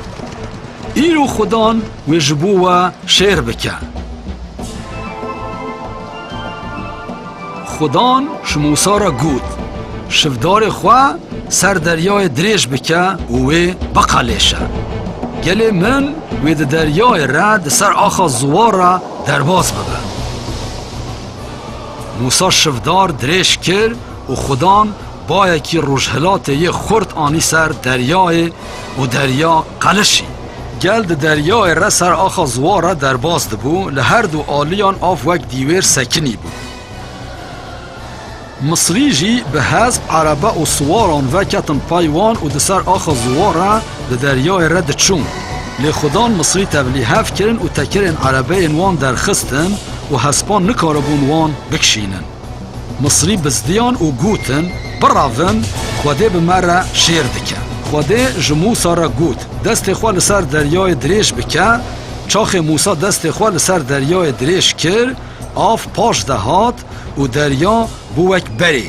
Îro Xudan wê ji bo we şêr bike. Xudan ji Mûsa re got, Şivdarê xwe ser deryayê dirêj bike û wê biqelêşe. Gelê min wê di deryayê re di ser axa ziwar re derbas bibe. Mûsa şivdar dirêj kir û Xudan bayekî rojhilatê yê xurt anî ser deryayê û derya qelişî. Gel di deryayê re ser axa ziwar re derbas dibû, li her du aliyan av wek dîwêr sekinî bû. Misrî jî bi hezb, erebe û siwaran ve ketin pey wan û di ser axa ziwar re di deryayê re diçûn. Lê Xudan Misrî tevlîhev kirin û tekirên erebeyên wan derxistin û hespan nikaribûn wan bikişînin. Misrî bizdiyan û gotin, Birevin, Xwedê bi me re şêr dike. Xwedê ji Mûsa re got, Destê xwe li ser deryayê dirêj bike. Çaxê Mûsa destê xwe li ser deryayê dirêj kir, av paş de hat û derya bû wek berê.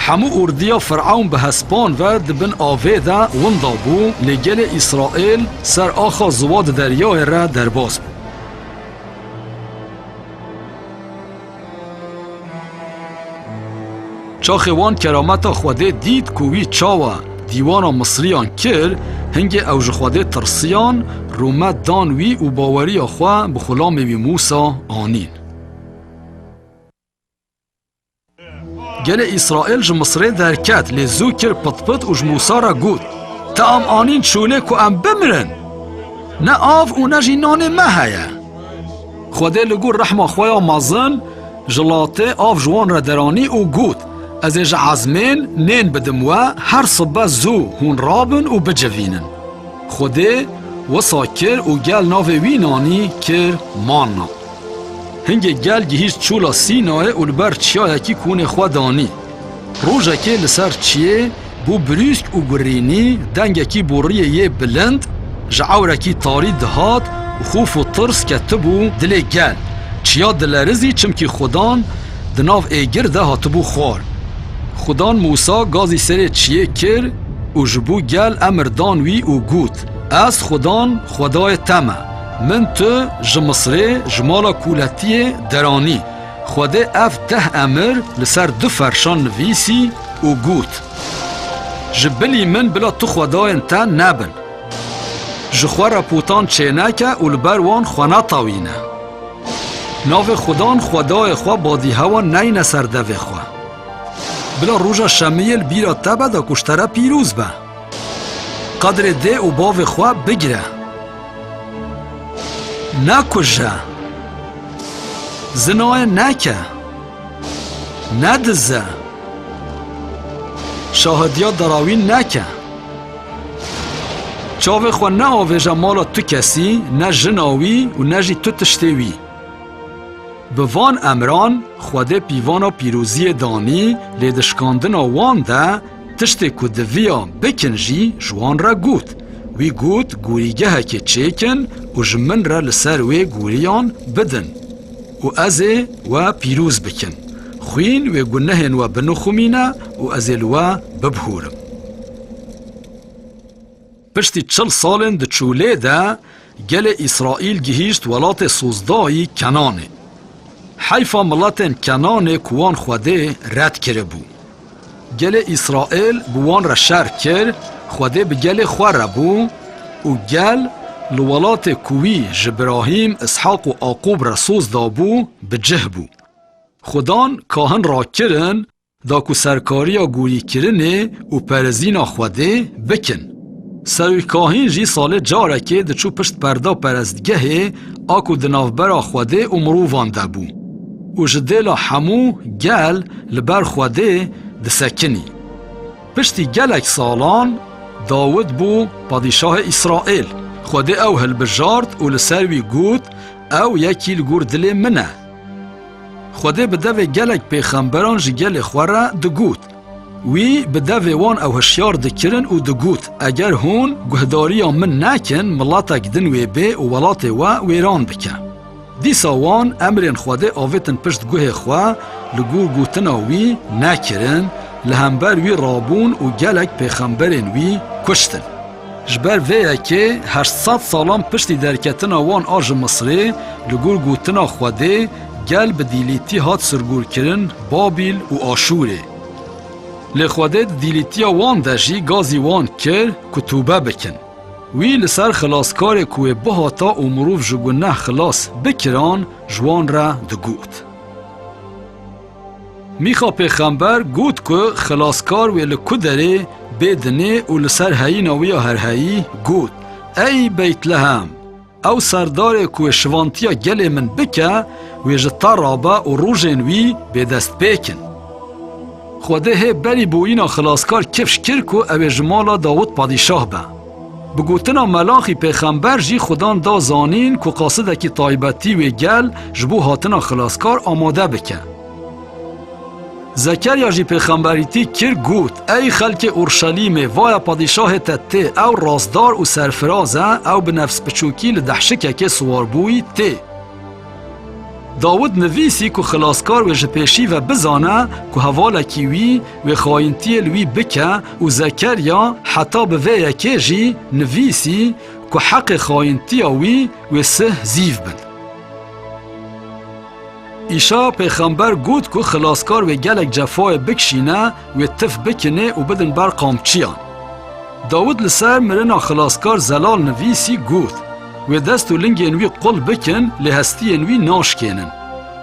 Hemû ordiya Firewn bi hespan ve di bin avê de winda bû, lê gelê Îsraîl ser axa ziwa di deryayê re derbas bû. Çaxê wan kerameta Xwedê dît ku wî çawa dîwana Misriyan kir, hingê ew ji Xwedê tirsiyan, rûmet dan wî û baweriya xwe bi xulamê wî Mûsa anîn. Gelê Îsraîl ji Misrê derket, lê zû kir pitpit û ji Mûsa re got, Te em anîn çolê ku em bimirin? Ne av û ne jî nanê me heye. Xwedê li gor rehma xwe ya mezin ji latê av ji wan re deranî û got, Ez ê ji ezmên nên bidim we, her sibe zû hûn rabin û bicivînin. Xwedê wisa kir û gel navê wî nanî kir Manna. Hingê gel gihîşt çûla Sînayê û li ber çiyayekî kûnê xwe danî. Rojekê li ser çiyê bû birûsk û gurînî, dengekî boriyê yê bilind ji ewrekî tarî dihat û xof û tirs ketibû dilê gel. Çiya dilerizî, çimkî Xudan di nav êgir de hatibû xwar. Xudan Mûsa gazî serê çiyê kir û ji bo gel emir dan wî û got, Ez Xudan, Xwedayê te me. Min tu ji Misrê, ji mala kûletiyê deranî. Xwedê ev deh emir li ser du ferşan nivîsî û got, Ji bilî min bila tu xwedayên te nebin. Ji xwe re potan çêneke û li ber wan xwe netewîne. Navê Xudan Xwedayê xwe badîhewan neyne ser devê xwe. Bila roja şemiyê li bîra te be da ku ji te re pîroz be. Qedrê dê û bavê xwe bigire. Nekuje. Zinayê neke. Nedize. Şahidiya derawîn neke. Çavê xwe neavêje mala tu kesî, ne jina wî û ne jî tu tiştê wî. Bi van emran Xwedê pîvana pîroziyê danî, lê di şikandina wan de tiştê ku diviya bikin jî ji wan re got. Wî got, Gorîgehekê çêkin û ji min re li ser wê goriyan bidin û ez ê we pîroz bikim. Xwîn wê gunehên we binixumîne û ez ê li we bibihûrim. Piştî çil salên di çolê de gelê Îsraîl gihîşt welatê sozdayî Kenanê. Heyfa miletên Kenanê ku wan Xwedê red kiribû. Gelê Îsraêl bi wan re şer kir, Xwedê bi gelê xwe re bû û gel li welatê ku wî ji Birahîm, Îshaq û Aqûb re soz dabû, bi cih bû. Xudan kahin rakirin, da ku serkariya gorîkirinê û perezîna Xwedê bikin. Serokahîn jî salê carekê diçû pişt perda perestgehê a ku di navbera Xwedê û mirovan de bû û ji dêla hemû gel li ber Xwedê disekinî. Piştî gelek salan Dawid bû padîşahê Îsraêl. Xwedê ew hilbijart û li ser wî got, Ew yekî li gor dilê min e. Xwedê bi devê gelek pêxemberan ji gelê xwe re digot. Wî bi devê wan ew hişyar dikirin û digot, Eger hûn guhdariya min nekin, miletek din wê bê û welatê we wêran bike. Dîsa wan emrên Xwedê avêtin pişt guhê xwe, li gor gotina wî nekirin, li hember wî rabûn û gelek pêxemberên wî kuştin. Ji ber vê yekê heşt sed salan piştî derketina wan a ji Misrê, li gor gotina Xwedê, gel bi dîlîtî hat sirgûrkirin Babîl û Aşûrê. Lê Xwedê di dîlîtiya wan de jî gazî wan kir ku tûbe bikin. Wî li ser Xilaskarê ku wê bihata û mirov ji guneh xilas bikiran, ji wan re digot. Mîxa pêxember got ku Xilaskar wê li ku derê bê dinê û li ser heyîna wî ya herheyî got, Ey Beytlehem! Ew serdarê ku wê şivantiya gelê min bike, wê ji te rabe û rojên wî bêdestpêk in. Xwedê hê berî boyîna Xilaskar kifş kir ku ew ê ji mala Dawid padîşah be. Bi gotina Melaxî pêxember jî Xudan da zanîn ku qasidekî taybetî wê gel ji bo hatina Xilaskar amade bike. Zekerya jî pêxemberîtî kir, got, Ey xelkê Urşelîmê, vaya padîşahê te tê, ew rastdar û serfiraz e, ew bi nefsbiçûkî li dehşikekê siwarbûyî tê. Dawid nivîsî ku Xilaskar wê ji pêşî ve bizane ku hevalekî wî wê xayintiyê li wî bike û Zekerya heta bi vê yekê jî nivîsî ku heqê xayintiya wî wê sih zîv bin. Îşaya pêxember got ku Xilaskar wê gelek cefayê bikişîne, wê tif bikinê û bidin ber qamçiyan. Dawid li ser mirina Xilaskar zelal nivîsî got, Wê dest û lingên wî qul bikin, lê hestiyên wî naşkênin.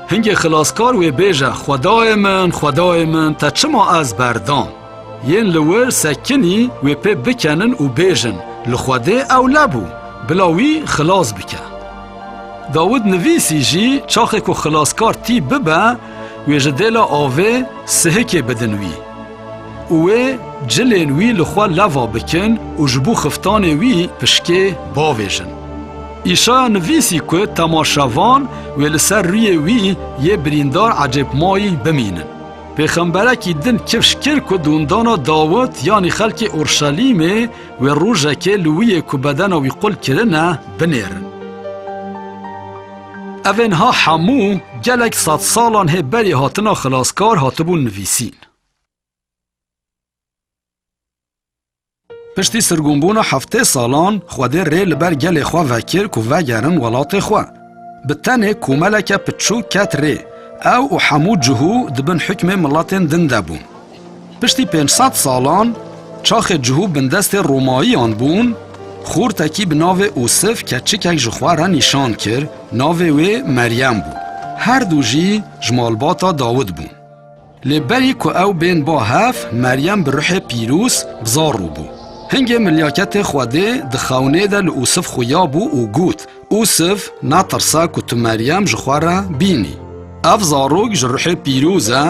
Hingê Xilaskar wê bêje, Xwedayê min, Xwedayê min, te çima ez berdam? Yên li wir sekinî wê pê bikenin û bêjin, Li Xwedê ew lebû, bila wî xilas bike. Dawid nivîsî jî, çaxê ku Xilaskar tî bibe, wê ji dêla avê sihikê bidin wî û wê cilên wî li xwe leva bikin û ji bo xiftanê wî pişkê bavêjin. Îşaya nivîsî ku temaşevan wê li ser rûyê wî yê birîndar ecêbmayî bimînin. Pêxemberekî din kifş kir ku di windana Dawid, yanî xelkê Urşelîmê, wê rojekê li wî yê ku bedena wî qul kirine, binêrin. Evên ha hemû gelek sed salan hê berî hatina Xilaskar hatibûn nivîsîn. Piştî sirgûnbûna heftê salan, Xwedê rê li ber gelê xwe vekir ku vegerin welatê xwe. Bi tenê komeleke piçûk ket rê. Ew û hemû cihû di bin hukmê miletên din de bûn. Piştî pênc sed salan, çaxê cihû bindestê Romayiyan bûn, xortekî bi navê Ûsif keçikek ji xwe re nîşan kir, navê wê Meryem bû. Her du jî ji malbata Dawid bûn. Lê berî ku ew bên ba hev, Meryem bi ruhê pîroz bi zarû bû. Hingê milyaketê Xwedê di xewnê de li Ûsif xuya bû û got, Ûsif, netirse ku tu Meryem ji xwe re bînî. Ev zarok ji ruhê pîroz e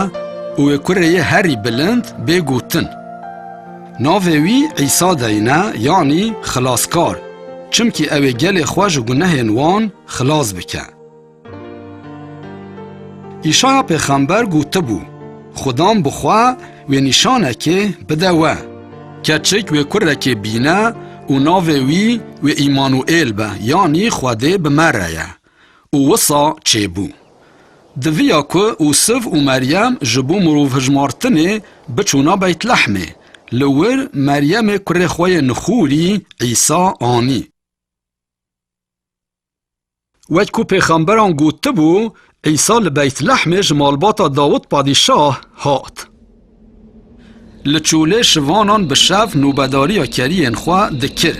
û wê kurê yê herî bilind bê gotin. Navê wî Îsa deyne, yanî Xilaskar, çimkî ew ê gelê xwe ji gunehên wan xilas bike. Îşaya pêxember gotibû, Xudan bi xwe wê nîşanekê bide we. Keçik wê kurekê bîne û navê wî wê Îmanuêl be, yanî Xwedê bi me re ye. Û wisa çêbû. Diviya ku Ûsiv û Meryem ji bo mirovhijmartinê biçûna Beytlehmê, li wir Meryemê kurê xwe yê nixûrî Îsa anî. Wek ku pêxemberan gotibû, Îsa li Beytlehmê ji malbata Dawid padîşah hat. Li çolê şivanan bi şev nûbedariya keriyên xwe dikir.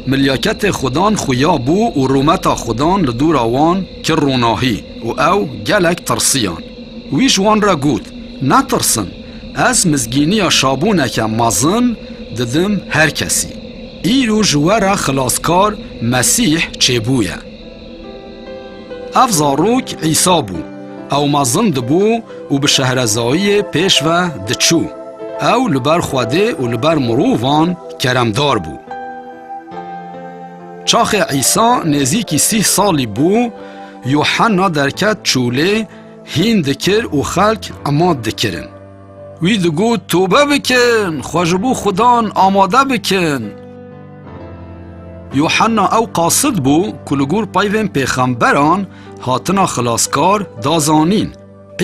Milyaketê Xudan xuya bû û rûmeta Xudan li dûra wan kir ronahî û ew gelek tirsiyan. Wî ji wan re got, "Netirsin, ez mizgîniya şabûneke mezin didim her kesî. Îro ji we re Xilaskar Mesîh çêbûye." Ev zarok Îsa bû. Ew mezin dibû û bi şehrezayiyê pêş ve diçû. Ew li ber Xwedê û li ber mirovan keremdar bû. Çaxê Îsa nêzîkî sîh salî bû, Yuhanna derket çolê, hîn dikir û xelk emad dikirin. Wî digot, "Tobe bikin, xwe ji bo Xudan amade bikin." Yuhanna ew qasid bû ku li gor peyvên pêxemberan hatina Xilaskar da zanîn.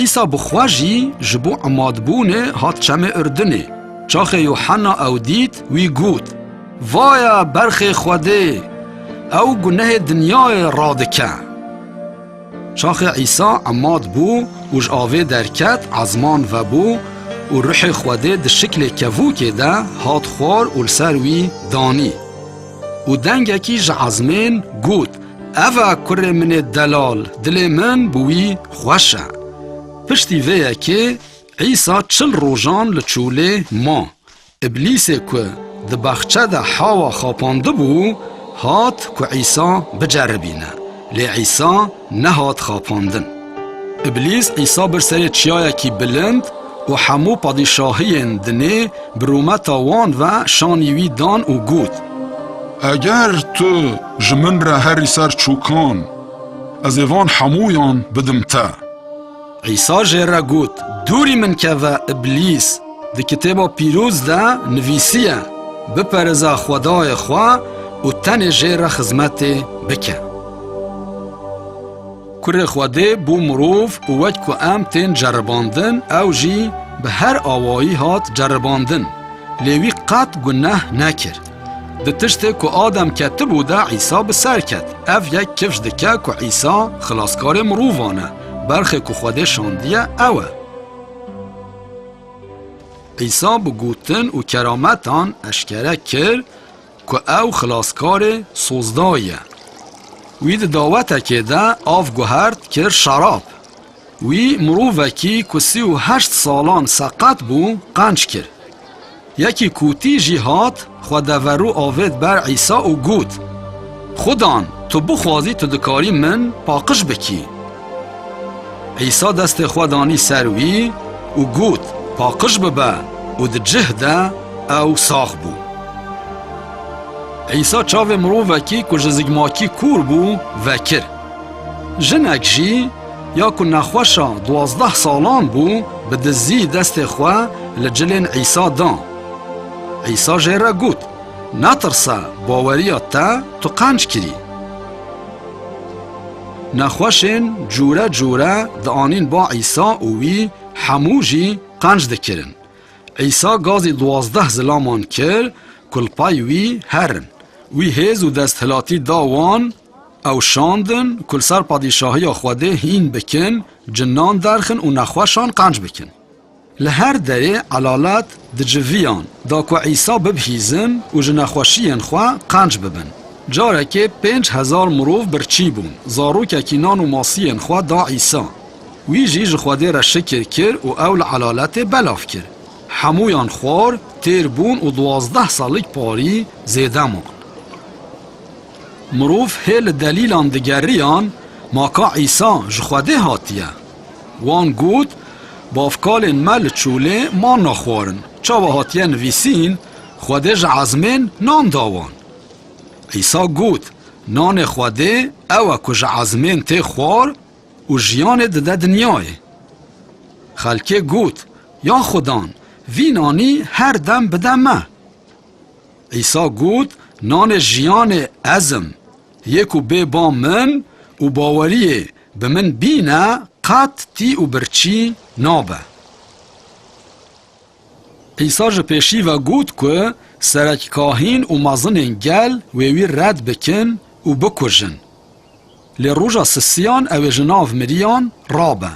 Îsa bi xwe jî ji bo emadbûnê hat çemê Urdinê. Çaxê Yuhanna ew dît, wî got, "Vaye berxê Xwedê, ew gunehê dinyayê radike." Çaxê Îsa emad bû û ji avê derket, ezman vebû û Ruhê Xwedê di şiklê kevokê de hat xwar û li ser wî danî. Û dengekî ji ezmên got, "Ev e kurê min ê delal, dilê min bi wî xweş e." Piştî vê yekê Îsa çil rojan li çolê ma. Îblîsê ku di baxçe de Hawa xapandibû, hat ku Îsa biceribîne. Lê Îsa nehat xapandin. Îblîs Îsa bir serê çiyayekî bilind û hemû padîşahiyên dinê bi rûmeta wan ve şanî wî dan û got, "Eger tu ji min re herî ser çûkan, ez ê van hemûyan bidim te." Îsa jê re got, "Dûrî min keve, Îblîs! Di Kitêba Pîroz de nivîsiye, 'Biperêze Xwedayê xwe û tenê jê re xizmetê bike.'" Kurê Xwedê bû mirov û wek ku em tên ceribandin, ew jî bi her awayî hat ceribandin. Lê wî qet guneh nekir. Di tiştê ku Adem ketibû de Îsa bi ser ket. Ev yek kifş dike ku Îsa xilaskarê mirovan e. Berxê ku Xwedê şandiye ew e. Îsa bi gotin û kerametan eşkere kir ku ew xilaskarê sozdayî ye. Wî di dawetekê de av guhert kir şerab. Wî mirovekî ku sî û heşt salan seqet bû, qenc kir. Yekî kûtî jî hat, xwe deverû avêt ber Îsa û got, "Xudan, tu bixwazî, tu dikarî min paqij bikî." Îsa destê xwe danî ser wî û got, "Paqij bibe," û di cih de ew sax bû. Îsa çavê mirovekî ku ji zikmakî kûr bû, vekir. Jinek jî, ya ku nexweşa duwazdeh salan bû, bi dizî destê xwe li cilên Îsa da. Îsa jê re got, "Netirse, baweriya te tu qenc kirî." Nexweşên cûre cûre dianîn ba Îsa û wî hemû jî qenc dikirin. Îsa gazî duwazdeh zilaman kir ku li pey wî herin. Wî hêz û desthilatî da wan, ew şandin ku li ser padîşahiya Xwedê hîn bikin, cinan derxin û nexweşan qenc bikin. Li her derê elalet diciviyan da ku Îsa bibihîzin û ji nexweşiyên xwe qenc bibin. Carekê pênc hezar mirov birçî bûn. Zarokekî nan û masiyên xwe da Îsa. Wî jî ji Xwedê re şikir kir û ew li elaletê belav kir. Hemûyan xwar, têr bûn û duwazdeh salig parî zêde man. Mirov hê li delîlan digeriyan, "Ma ka Îsa ji Xwedê hatiye?" Wan got, "Bavkalên me li çolê manna xwarin. Çawa hatiye nivîsîn, 'Xwedê ji ezmên nan da wan'?" Îsa got, "Nanê Xwedê ew e ku ji ezmên tê xwar û jiyanê dide dinyayê." Xelkê got, "Ya Xudan, vî nanî her dem bide me." Îsa got, "Nanê jiyanê ez im. Yê ku bê ba min û baweriyê bi min bîne, qet tî û birçî nabe." Îsa ji pêşî ve got ku serekkahîn û mezinên gel wê wî red bikin û bikujin. Lê roja sisiyan ew ê ji nav miriyan rabe.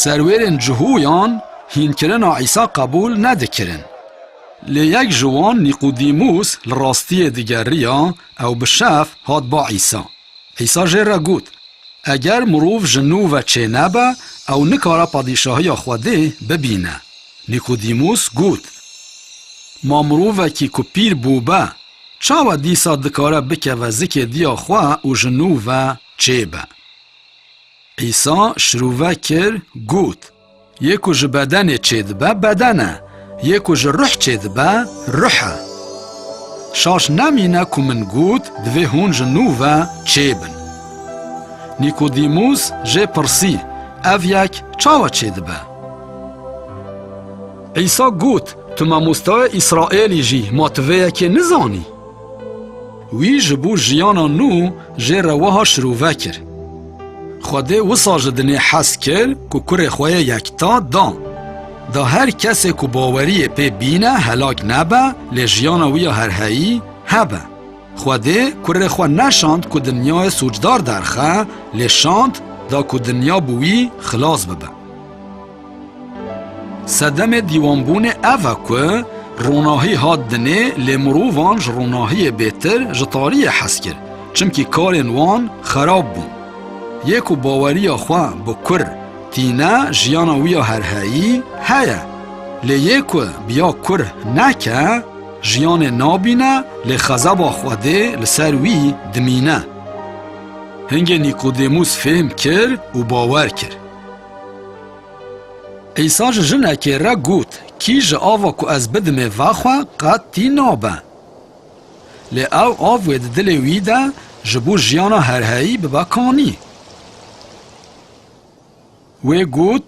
Serwêrên cihûyan hînkirina Îsa qebûl nedikirin. Lê yek ji wan, Nîqodîmûs, li rastiyê digeriya, ew bi şev hat ba Îsa. Îsa jê re got, Eger mirov ji nû ve çênebe, ew nikare padîşahiya Xwedê bibîne. Nîqodîmûs got, Ma mirovekî ku pîr bûbe, çawa dîsa dikare bikeve zikê diya xwe û ji nû ve çêbe? Îsa şirove kir, got, Yê ku ji bedenê çêdibe, beden e, yê ku ji ruh çêdibe, ruh e. Şaş nemîne ku min got, Divê hûn ji nû ve çêbin. Nîkodîmûs jê pirsî, Ev yek çawa çêdibe? Îsa got, Tu mamostayê Îsraêlî jî, ma tu vê yekê nizanî? Wî ji bo jiyana nû jê re wiha şirove kir, Xwedê wisa ji dinê hez kir ku kurê xwe yê yekta da. Da her kesê ku baweriyê pê bîne helak nebe, lê jiyana wî ya herheyî hebe. Xwedê kurê xwe neşand ku dinyayê sûcdar derxe, lê şand da ku dinya bi wî xilas bibe. Sedemê dîwanbûnê ev e ku ronahî hat dinê, lê mirovan ji ronahiyê bêtir ji tariyê hez kir, çimkî karên wan xerab bûn. Yê ku baweriya xwe bi kur tîne, jiyana wî ya herheyî heye. Lê yê ku bi ya kur neke, jiyanê nabîne, lê xezeba Xwedê li ser wî dimîne. Hingê Nîkodêmûs fêm kir û bawer kir. Îsa ji jinekê re got, Kî ji ava ku ez bidimê vexwe, qet tî nabe. Lê ew av wê di dilê wî de ji bo jiyana herheyî bibe kanî. Wê got,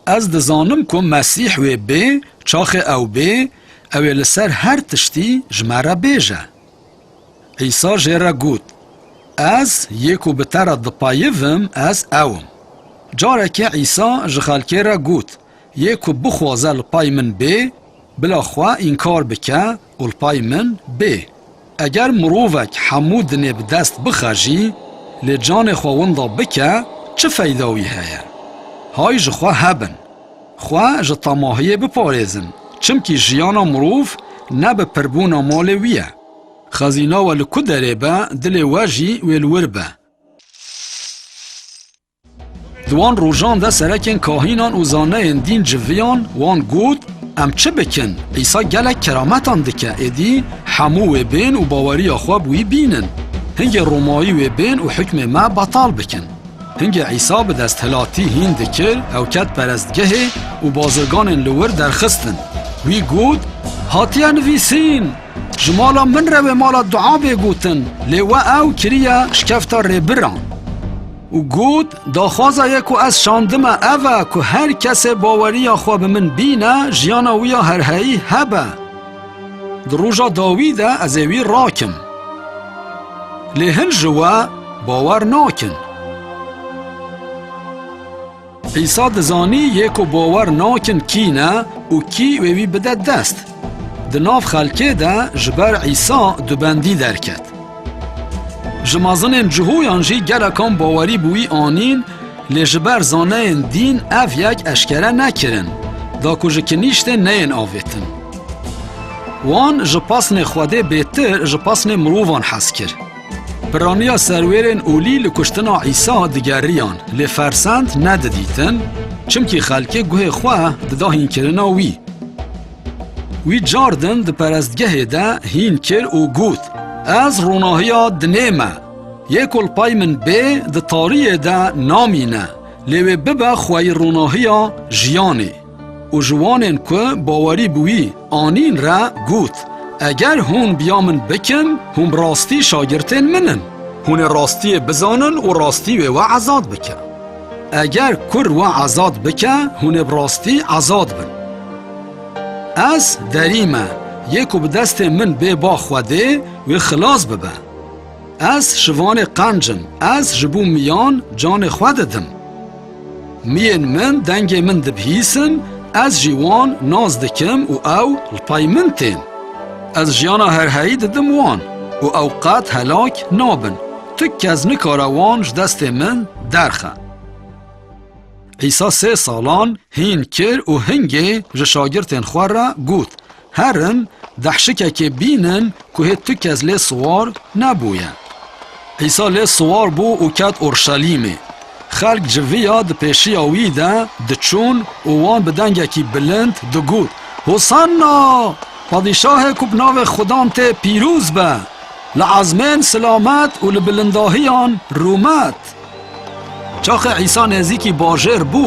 Ez dizanim ku Mesîh wê bê, çaxê ew bê, ew ê li ser her tiştî ji me re bêje. Îsa jê re got, Ez yê ku bi te re dipeyivim, ez ew im. Carekê Îsa ji xelkê re got, Yê ku bixwaze li pey min bê, bila xwe înkar bike û li pey min bê. Eger mirovek hemû dinê bi dest bixe jî, lê canê xwe winda bike, çi feyda wî heye? Hay ji xwe hebin. Xwe ji temahiyê biparêzin, çimkî jiyana mirov ne bi pirbûna malê wî ye. Xezîna we li ku derê be, dilê we jî wê li wir be. Di wan rojan de serekên kahînan û zaneyên dîn civiyan, wan got, Em çi bikin? Îsa gelek kerametan dike, êdî hemû wê bên û baweriya xwe bi wî bînin. Hingê Romayî wê bên û hikmê me betal bikin. Hingê Îsa bi desthilatî hîn dikir, ew ket perestgehê û bazirganên li wir derxistin. Wî got, Hatiye nivîsîn, Ji mala min re wê mala dua bê gotin, lê we ew kiriye şikefta rêbiran. Û got, Daxwaza yê ku ez şandime ev e ku her kesê baweriya xwe bi min bîne, jiyana wî ya herheyî hebe. Di roja dawî de ez ê wî rakim. Lê hin ji we bawer nakin. Îsa dizanî yê ku bawer nakin kî ne û kî wê wî bide dest. Di nav xelkê de ji ber Îsa dubendî derket. Ji mezinên Cihûyan jî gelekan bawerî bi wî anîn, lê ji ber zaneyên dîn ev yek eşkere nekirin, da ku ji kinîştê neyên avêtin. Wan ji pesnê Xwedê bêtir ji pesnê mirovan hez kir. Piraniya serwêrên olî li kuştina Îsa digeriyan, lê fersend nedidîtin, çimkî xelkê guhê xwe dida hînkirina wî. Wî cardin di perestgehê de hîn kir û got, Ez ronahiya dinê me. Yê ku li pey min bê, di tariyê de namîne, lê wê bibe xweyî ronahiya jiyanê. Û ji wanên ku bawerî bi wî anîn re got, Eger hûn bi ya min bikin, hûn bi rastî şagirtên min in. Hûn ê rastiyê bizanin û rastî wê we ezad bike. Eger kur we ezad bike, hûn ê bi rastî ezad bin. Ez derî me, yê ku bi destê min bê ba Xwedê, wê xilas bibe. Ez şivanê qenc im, ez ji bo miyan canê xwe didim. Miyên min dengê min dibihîsin, ez jî wan nas dikim û ew li pey min tên. Ez jiyana herheyî didim wan û ew qet helak nabin. tu kes nikare wan ji destê min derxe. Îsa sê salan hîn kir û hingê ji şagirtên xwe re got, Herin, dehşikekê bînin ku hê tu kes lê siwar nebûye. Îsa lê siwar bû û ket Orşelîmê. Xelk civiya di pêşiya wî de diçûn û wan bi dengekî bilind digot, Hosanna! Padîşahê ku bi navê Xudan tê pîroz be! Li ezmên silamet û li bilindahiyan rûmet! Çaxê Îsa nêzîkî bajêr bû,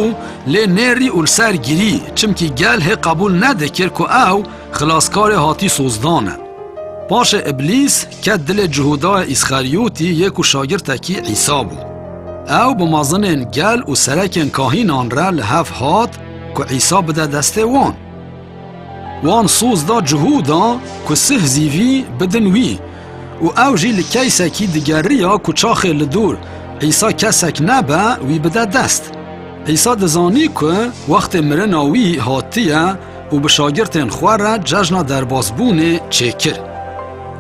lê nêrî û li ser girî, çimkî gel hê qebûl nedikir ku ew xilaskarê hatî sozdan e. Paşê Îblîs ket dilê Cihûdayê Îsxerîyotî yê ku şagirtekî Îsa bû. Ew bi mezinên gel û serekên kahînan re li hev hat ku Îsa bide destê wan. Wan soz da Cihûda ku sih zîvî bidin wî û ew jî li keysekî digeriya ku çaxê li dor Îsa kesek nebe wî bide dest. Îsa dizanî ku wextê mirina wî hatiye û bi şagirtên xwe re cejna derbasbûnê çêkir.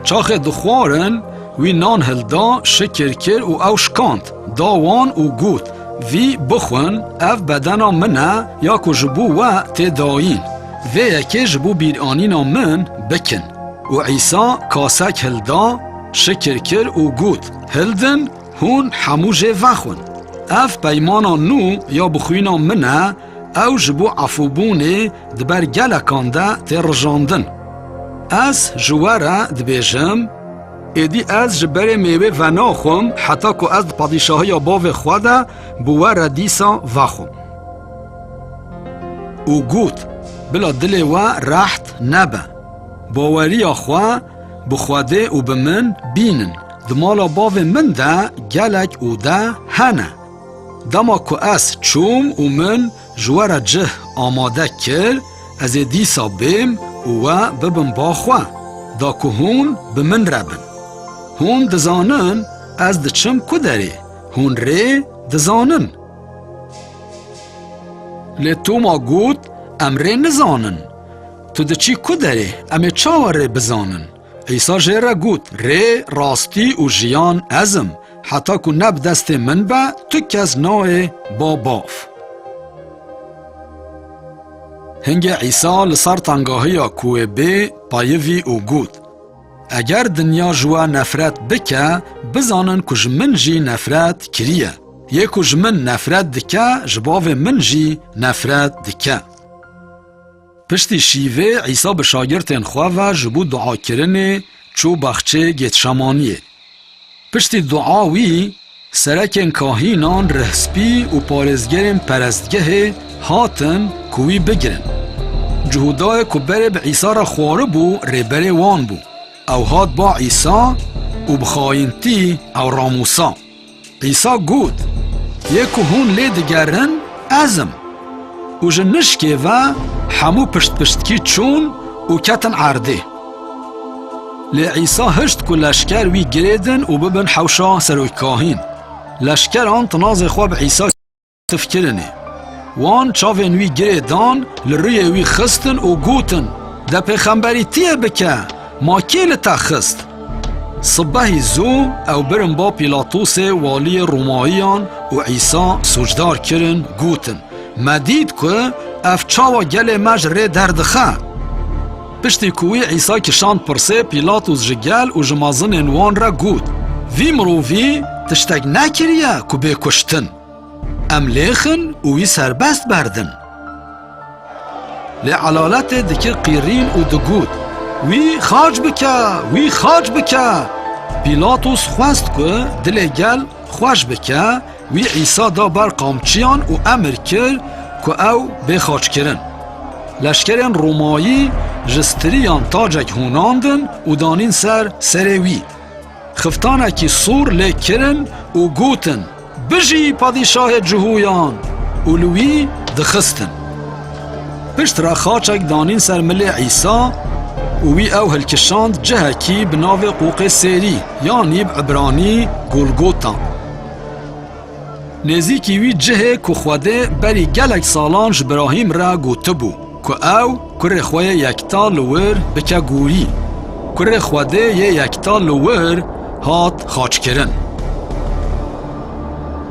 Çaxê dixwarin, wî nan hilda, şikir kir û ew şikand, da wan û got, Vî bixwin, ev bedena min e ya ku ji bo we tê dayîn. Vê yekê ji bo bîranîna min bikin. Û Îsa kasek hilda, şikir kir û got, Hildin, hûn hemû jê vexwin. Ev peymana nû ya bi xwîna min e, ew ji bo efûbûnê di ber gelekan de tê rijandin. Ez ji we re dibêjim, êdî ez ji berê mêwê venaxwim, heta ku ez di padîşahiya Bavê xwe de bi we re dîsa vexwim. Û got, Bila dilê we reht nebe. Baweriya xwe bi Xwedê û bi min bînin. Di mala Bavê min de gelek ode hene. Dema ku ez çûm û min ji we re cih amade kir, ez ê dîsa bêm û we bibim ba xwe, da ku hûn bi min re bin. Hûn dizanin ez diçim ku derê, hûn rê dizanin. Lê Toma got, Em rê nizanin. Tu diçî ku derê, em ê çawa rê bizanin? Îsa jê re got, Rê, rastî û jiyan ez im. Heta ku ne bi destê min be, tu kes nayê ba Bav. Hingê Îsa li ser tengahiya ku wê bê peyivî û got, Eger dinya ji we nefret bike, bizanin ku ji min jî nefret kiriye. Yê ku ji min nefret dike, ji Bavê min jî nefret dike. Piştî şîvê Îsa bi şagirtên xwe ve ji bo duakirinê çû baxçê Gêtşemaniyê. Piştî dua wî, serekên kahînan, rihspî û parêzgerên perestgehê hatin ku wî bigirin. Cihûdayê ku berê bi Îsa re xwaribû, rêberê wan bû. Ew hat ba Îsa û bi xayintî ew ramûsa. Îsa got, Yê ku hûn lê digerin, ez im. Û ji nişkê ve hemû piştpiştkî çûn û ketin erdê. Lê Îsa hişt ku leşker wî girêdin û bibin hewşa serokkahîn. Leşkeran tinazê xwe bi Îsa tifkirinê. Wan çavên wî girê dan, li rûyê wî xistin û gotin, De pêxemberîtiyê bike, ma kê li te xist? Sibehî zû ew birin ba Pîlatosê, waliyê Romayiyan, û Îsa sûcdar kirin, gotin, Me dît ku ev çawa gelê me ji rê derdixe. Piştî ku wî Îsa kişand pirsê, Pîlatos ji gel û ji mezinên wan re got, Vî mirovî tiştek nekiriye ku bê kuştin. Em lêxin û wî serbest berdin. Lê elaletê dikir qîrîn û digot, Wî xaç bike, wî xaç bike! Pîlatos xwest ku dilê gel xweş bike, wî Îsa da ber qamçiyan û emir kir ku ew bê xaçkirin. Leşkerên Romayî ji stiriyan tacek hûnandin û danîn ser serê wî. Xiftanekî sor lê kirin û gotin, Bijî padîşahê Cihûyan! Û li wî dixistin. Pişt re xaçek danîn ser milê Îsa û wî ew hilkişand cihekî bi navê Qoqê Sêrî, yanî bi ibranî Golgota. Nêzîkî wî cihê ku Xwedê berî gelek salan ji Birahîm re gotibû ku ew kurê xwe yê yekta li wir bike gorî. Kurê Xwedê yê yekta li wir hat xaçkirin.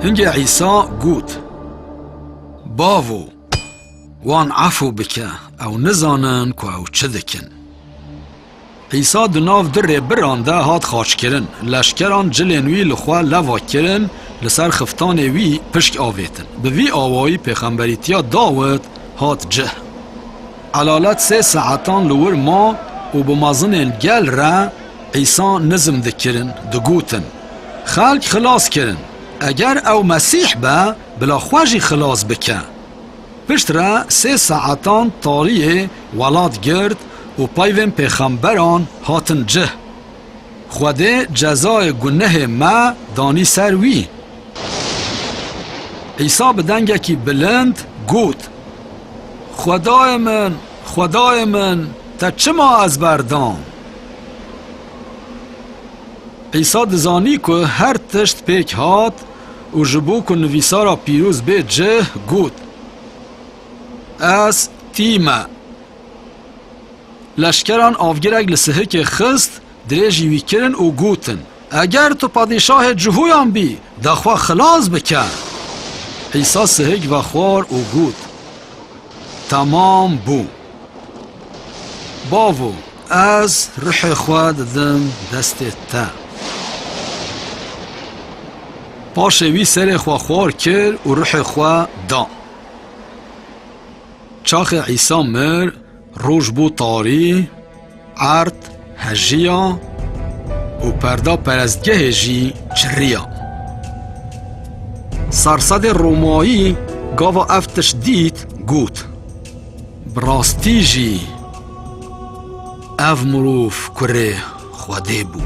Hingê Îsa got, Bavo, wan efû bike, ew nizanin ku ew çi dikin. Îsa di nav du rêbiran de hat xaçkirin. Leşkeran cilên wî li xwe leva kirin, li ser xiftanê wî pişk avêtin. Bi vî awayî pêxemberîtiya Dawid hat cih. Elalet sê saetan li wir ma û bi mezinên gel re Îsa nizm dikirin, digotin, Xelk xilas kirin. Eger ew Mesîh be, bila xwe jî xilas bike. Piştre sê saetan tariyê welat girt û peyvên pêxemberan hatin cih. Xwedê cezayê gunehê me danî ser wî. Îsa bi dengekî bilind got, Xwedayê min, Xwedayê min, te çima ez berdam? Îsa dizanî ku her tişt pêk hat û ji bo ku nivîsara pîroz bê cih, got, Ez tî me. Leşkeran avgirek li sihikê xist, dirêjî wî kirin û gotin, Eger tu padîşahê Cihûyan bî, de xwe xilas bike. Îsa sihik vexwar û got, Temam bû. Bavo, ez ruhê xwe didim destê te. Paşê wî serê xwe xwar kir û ruhê xwe da. Çaxê Îsa mir, roj bû tarî, erd hejiya û perda perestgehê jî çiriya. Sersedê Romayî gava ev tişt dît, got, Bi rastî jî ev mirov kurê Xwedê bû.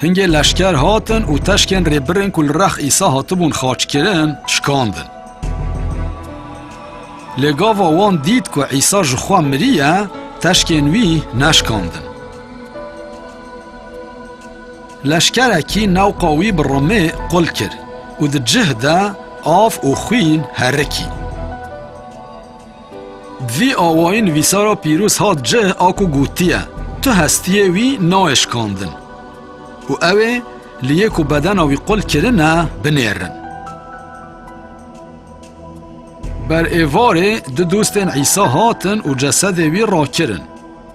Hingê leşker hatin û teşkên rêbirin ku li rex Îsa hatibûn xaçkirin, şikandin. Lê gava wan dît ku Îsa ji xwe miriye, teşkên wî neşikandin. Leşkerekî newqa wî bi rimê qul kir û di cih de av û xwîn herikî. Bi vî awayî nivîsara pîroz hat cih a ku gotiye, Tu hestiyê wî nayê şikandin. Û ew ê li yê ku bedena wî qul kirine, binêrin. Ber êvarê du dostên Îsa hatin û cesedê wî rakirin.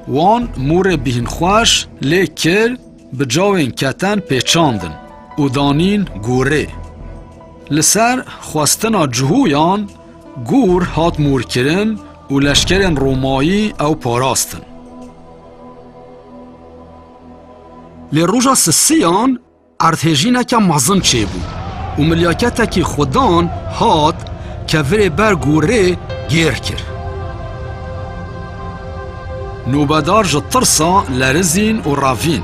Wan mûrê bîhnxweş lê kir, bi cawên keten pêçandin û danîn gorê. Li ser xwestina Cihûyan gor hat mûrkirin û leşkerên Romayî ew parastin. Lê roja sisiyan erdhêjîneke mezin çêbû û milyaketekî xudan hat kevirê ber gorê gêr kir. Nûbedar ji tirsa lerizîn û revîn.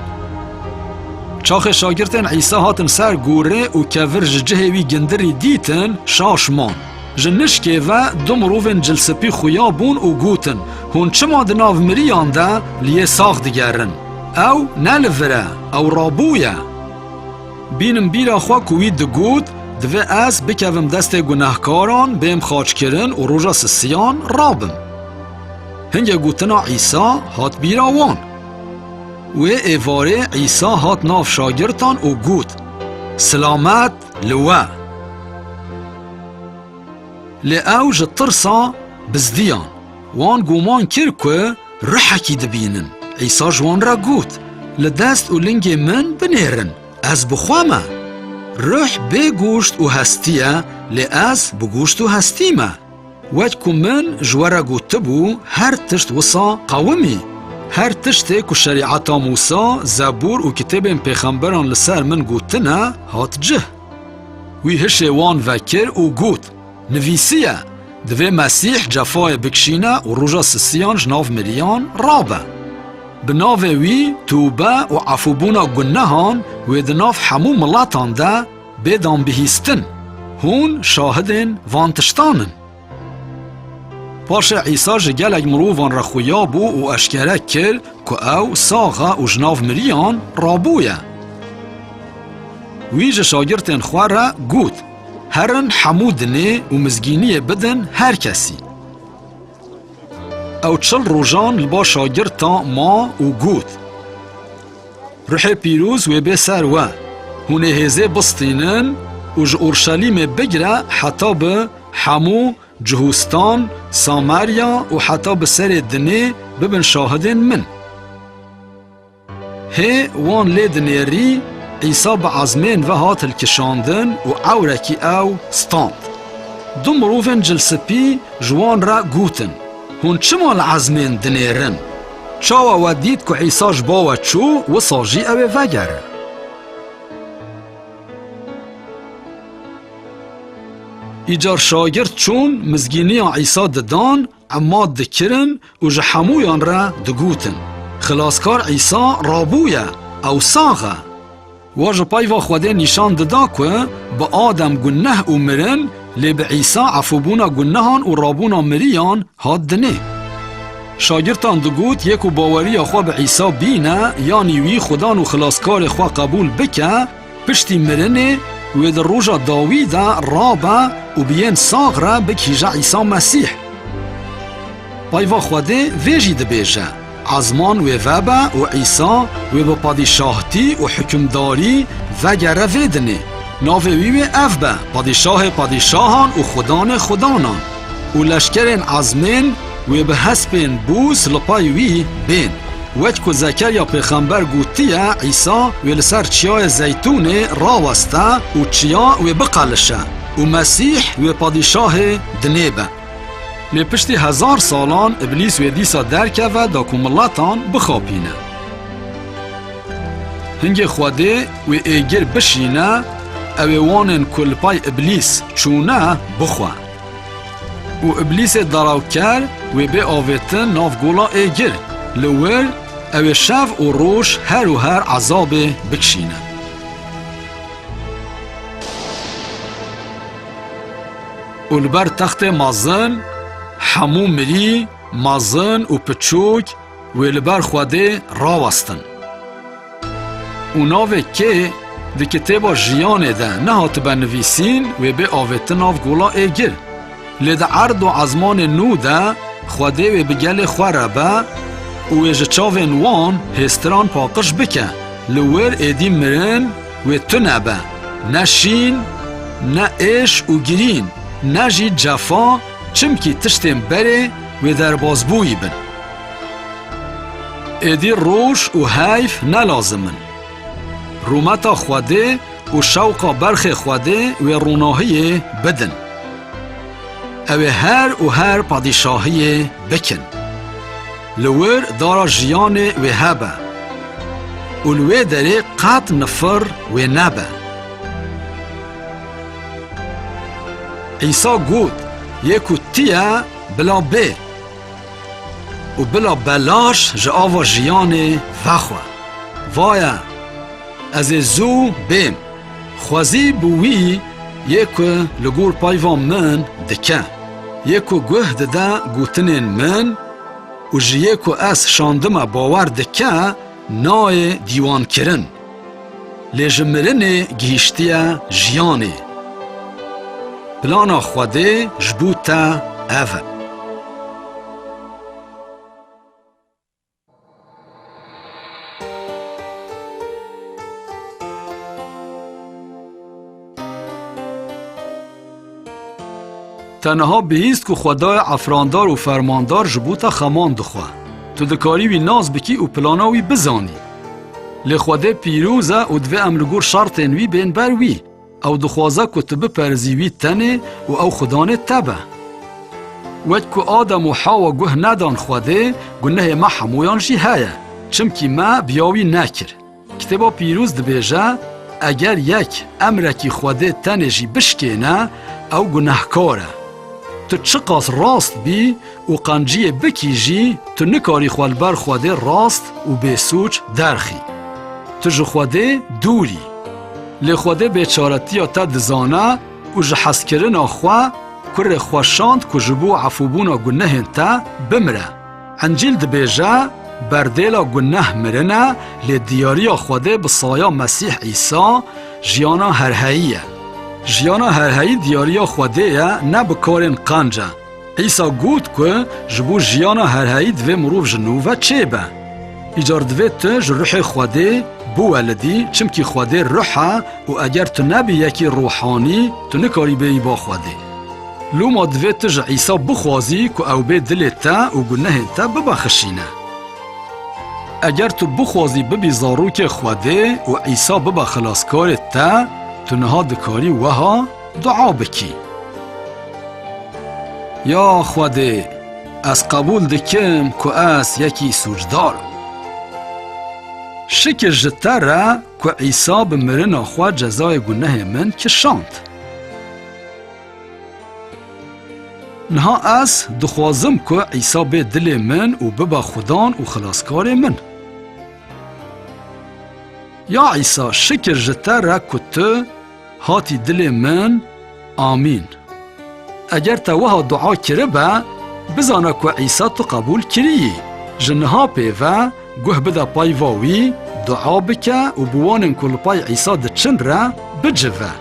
Çaxê şagirtên Îsa hatin ser gorê û kevir ji cihê wî gindirî dîtin, şaş man. Ji nişkê ve du mirovên cilspî xuya bûn û gotin, Hûn çima di nav miriyan de li yê sax digerin? Ew ne li vir e, ew rabûye. Bînin bîra xwe ku wî digot, Divê ez bikevim destê gunehkaran, bêm xaçkirin û roja sisiyan rabim. Hingê gotina Îsa hat bîra wan. Wê êvarê Îsa hat nav şagirtan û got, Silamet li we! Lê ew ji tirsa bizdiyan. Wan guman kir ku ruhekî dibînin. Îsa ji wan re got, Li dest û lingê min binêrin, ez bi xwe me. Ruh bê goşt û hestî ye, lê ez bi goşt û hestî me. Wek ku min ji we re gotibû, her tişt wisa qewimî. Her tiştê ku şerîeta Mûsa, Zebûr û kitêbên pêxemberan li ser min gotine, hat cih. Wî hişê wan vekir û got, Nivîsiye, Divê Mesîh cefayê bikişîne û roja sisiyan ji nav miriyan rabe. Bi navê wî tûbe û efûbûna gunehan wê di nav hemû miletan de bê danbihîstin. Hûn şahidên van tiştan in. Paşê Îsa ji gelek mirovan re xuya bû û eşkere kir ku ew sax e û ji nav miriyan rabûye. Wî ji şagirtên xwe re got, Herin hemû dinê û mizgîniyê bidin her kesî. Ew çil rojan li ba şagirtan ma û got, Ruhê Pîroz wê bê ser we. Hûn ê hêzê bistînin û ji Orşelîmê bigire heta bi hemû Cihûstan, Samarya û heta bi serê dinê bibin şahidên min. Hê wan lê dinêrî, Îsa bi ezmên ve hat hilkişandin û ewrekî ew stand. Du mirovên cilspî ji wan re gotin, Hûn çima li ezmên dinêrin? Çawa we dît ku Îsa ji bo we çû, wisa jî ew ê vegere? Îcar şagirt çûn, mizgîniya Îsa didan, ema dikirin û ji hemûyan re digotin, Xilaskar Îsa rabûye, ew sax e. Wa ji peyva Xwedê nîşan dida ku bi Adem guneh û mirin, lê bi Îsa efûbûna gunehan û rabûna miriyan hat dinê. Şagirtan digot, Yê ku baweriya xwe bi Îsa bîne, yanî wî Xudan û Xilaskarê xwe qebûl bike, piştî mirinê wê di roja dawî de rabe û bi yên sax re bigihîje Îsa Mesîh. Peyva Xwedê vê jî dibêje, Ezman wê vebe û Îsa wê bi padîşahtî û hukimdarî vegere vê dinê. Navê wî wê ev be, Padîşahê padîşahan û Xudanê xudanan. Û leşkerên ezmên wê bi hespên bûz li pey wî bên. Wek ku Zekerya pêxember gotiye, Îsa wê li ser çiyayê Zeytûnê raweste û çiya wê biqelişe û Mesîh wê padîşahê dinê be. Lê piştî hezar salan Îblîs wê dîsa derkeve da ku miletan bixapîne. Hingê Xwedê wê êgir bişîne, ew ê wanên ku li pey Îblîs çûne bixwe. Û Îblîsê derewker wê bê avêtin nav gola êgir, li wir ew ê şev û roj her û her ezabê bikişîne. Û li ber textê mezin hemû mirî, mezin û piçûk wê li ber Xwedê rawestin. Û navê kê di kitêba jiyanê de nehatibe nivîsîn, wê bê avêtin nav gola êgir. Lê di erd û ezmanê nû de Xwedê wê bi gelê xwe re be û wê ji çavên wan hêstiran paqij bike. Li wir êdî mirin wê tune be, ne şîn, ne êş û girîn, ne jî cefa, çimkî tiştên berê wê derbazbûyî bin. Êdî roj û heyv ne lazim in. Rûmeta Xwedê û şewqa berxê Xwedê wê ronahiyê bidin. Ew ê her û her padîşahiyê bikin. Li wir dara jiyanê wê hebe û li wê derê qet nifir wê nebe. Îsa got, Yê ku tiye, bila bê û bila belaş ji ava jiyanê vexwe. Vaye, ez ê zû bêm. Xwezî bi wî yê ku li gor peyva min dike, yê ku guh dide gotinên min û ji yê ku ez şandime bawer dike, nayê dîwankirin. Lê ji mirinê gihîştiye jiyanê. Plana Xwedê ji bo te ev e. Te niha bihîst ku Xwedayê efrandar û fermandar ji bo te xeman dixwe. Tu dikarî wî nas bikî û plana wî bizanî. Lê Xwedê pîroz e û divê em li gor şertên wî bên ber wî. Ew dixwaze ku tu biperizî wî tenê û ew Xudanê te be. Wek ku Adem û Hawa guh nedan Xwedê, gunehê me hemûyan jî heye, çimkî me bi ya wî nekir. Kitêba Pîroz dibêje, Eger yek emrekî Xwedê tenê jî bişkêne, ew gunehkar e. Tu çiqas rast bî û qenciyê bikî jî, tu nikarî xwe li ber Xwedê rast û bêsûc derxî. Tu ji Xwedê dûr î. Lê Xwedê bêçaretiya te dizane û ji hezkirina xwe kurê xwe şand ku ji bo efûbûna gunehên te bimire. Encîl dibêje, Berdêla guneh mirin e, lê diyariya Xwedê bi saya Mesîh Îsa jiyana herheyî ye. Jiyana herheyî diyariya Xwedê ye, ne bi karên qenc e. Îsa got ku ji bo jiyana herheyî divê mirov ji nû ve çêbe. Îcar divê tu ji ruhê Xwedê biwelidî, çimkî Xwedê ruh e û eger tu nebî yekî ruhanî, tu nikarî bêyî ba Xwedê. Loma divê tu ji Îsa bixwazî ku ew bê dilê te û gunehên te bibexişîne. Eger tu bixwazî bibî zarokê Xwedê û Îsa bibe xilaskarê te, tu niha dikarî weha dua bikî. Ya Xwedê, ez qebûl dikim ku ez yekî sûcdar im. Şikir ji te re ku Îsa bi mirina xwe cezayê gunehê min kişand. Niha ez dixwazim ku Îsa bê dilê min û bibe Xudan û xilaskarê min. Ya Îsa, şikir ji te re ku tu hatî dilê min. Amîn. Eger te wiha dua kiribe, bizane ku Îsa tu qebûl kiriyî. Ji niha pê ve guh bide payva wî, dua bike û bi wanên ku li pay Îsa diçin re bicive.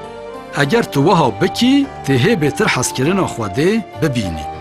Eger tu wiha bikî, tê hê bêtir hezkirina Xwedê bibînî.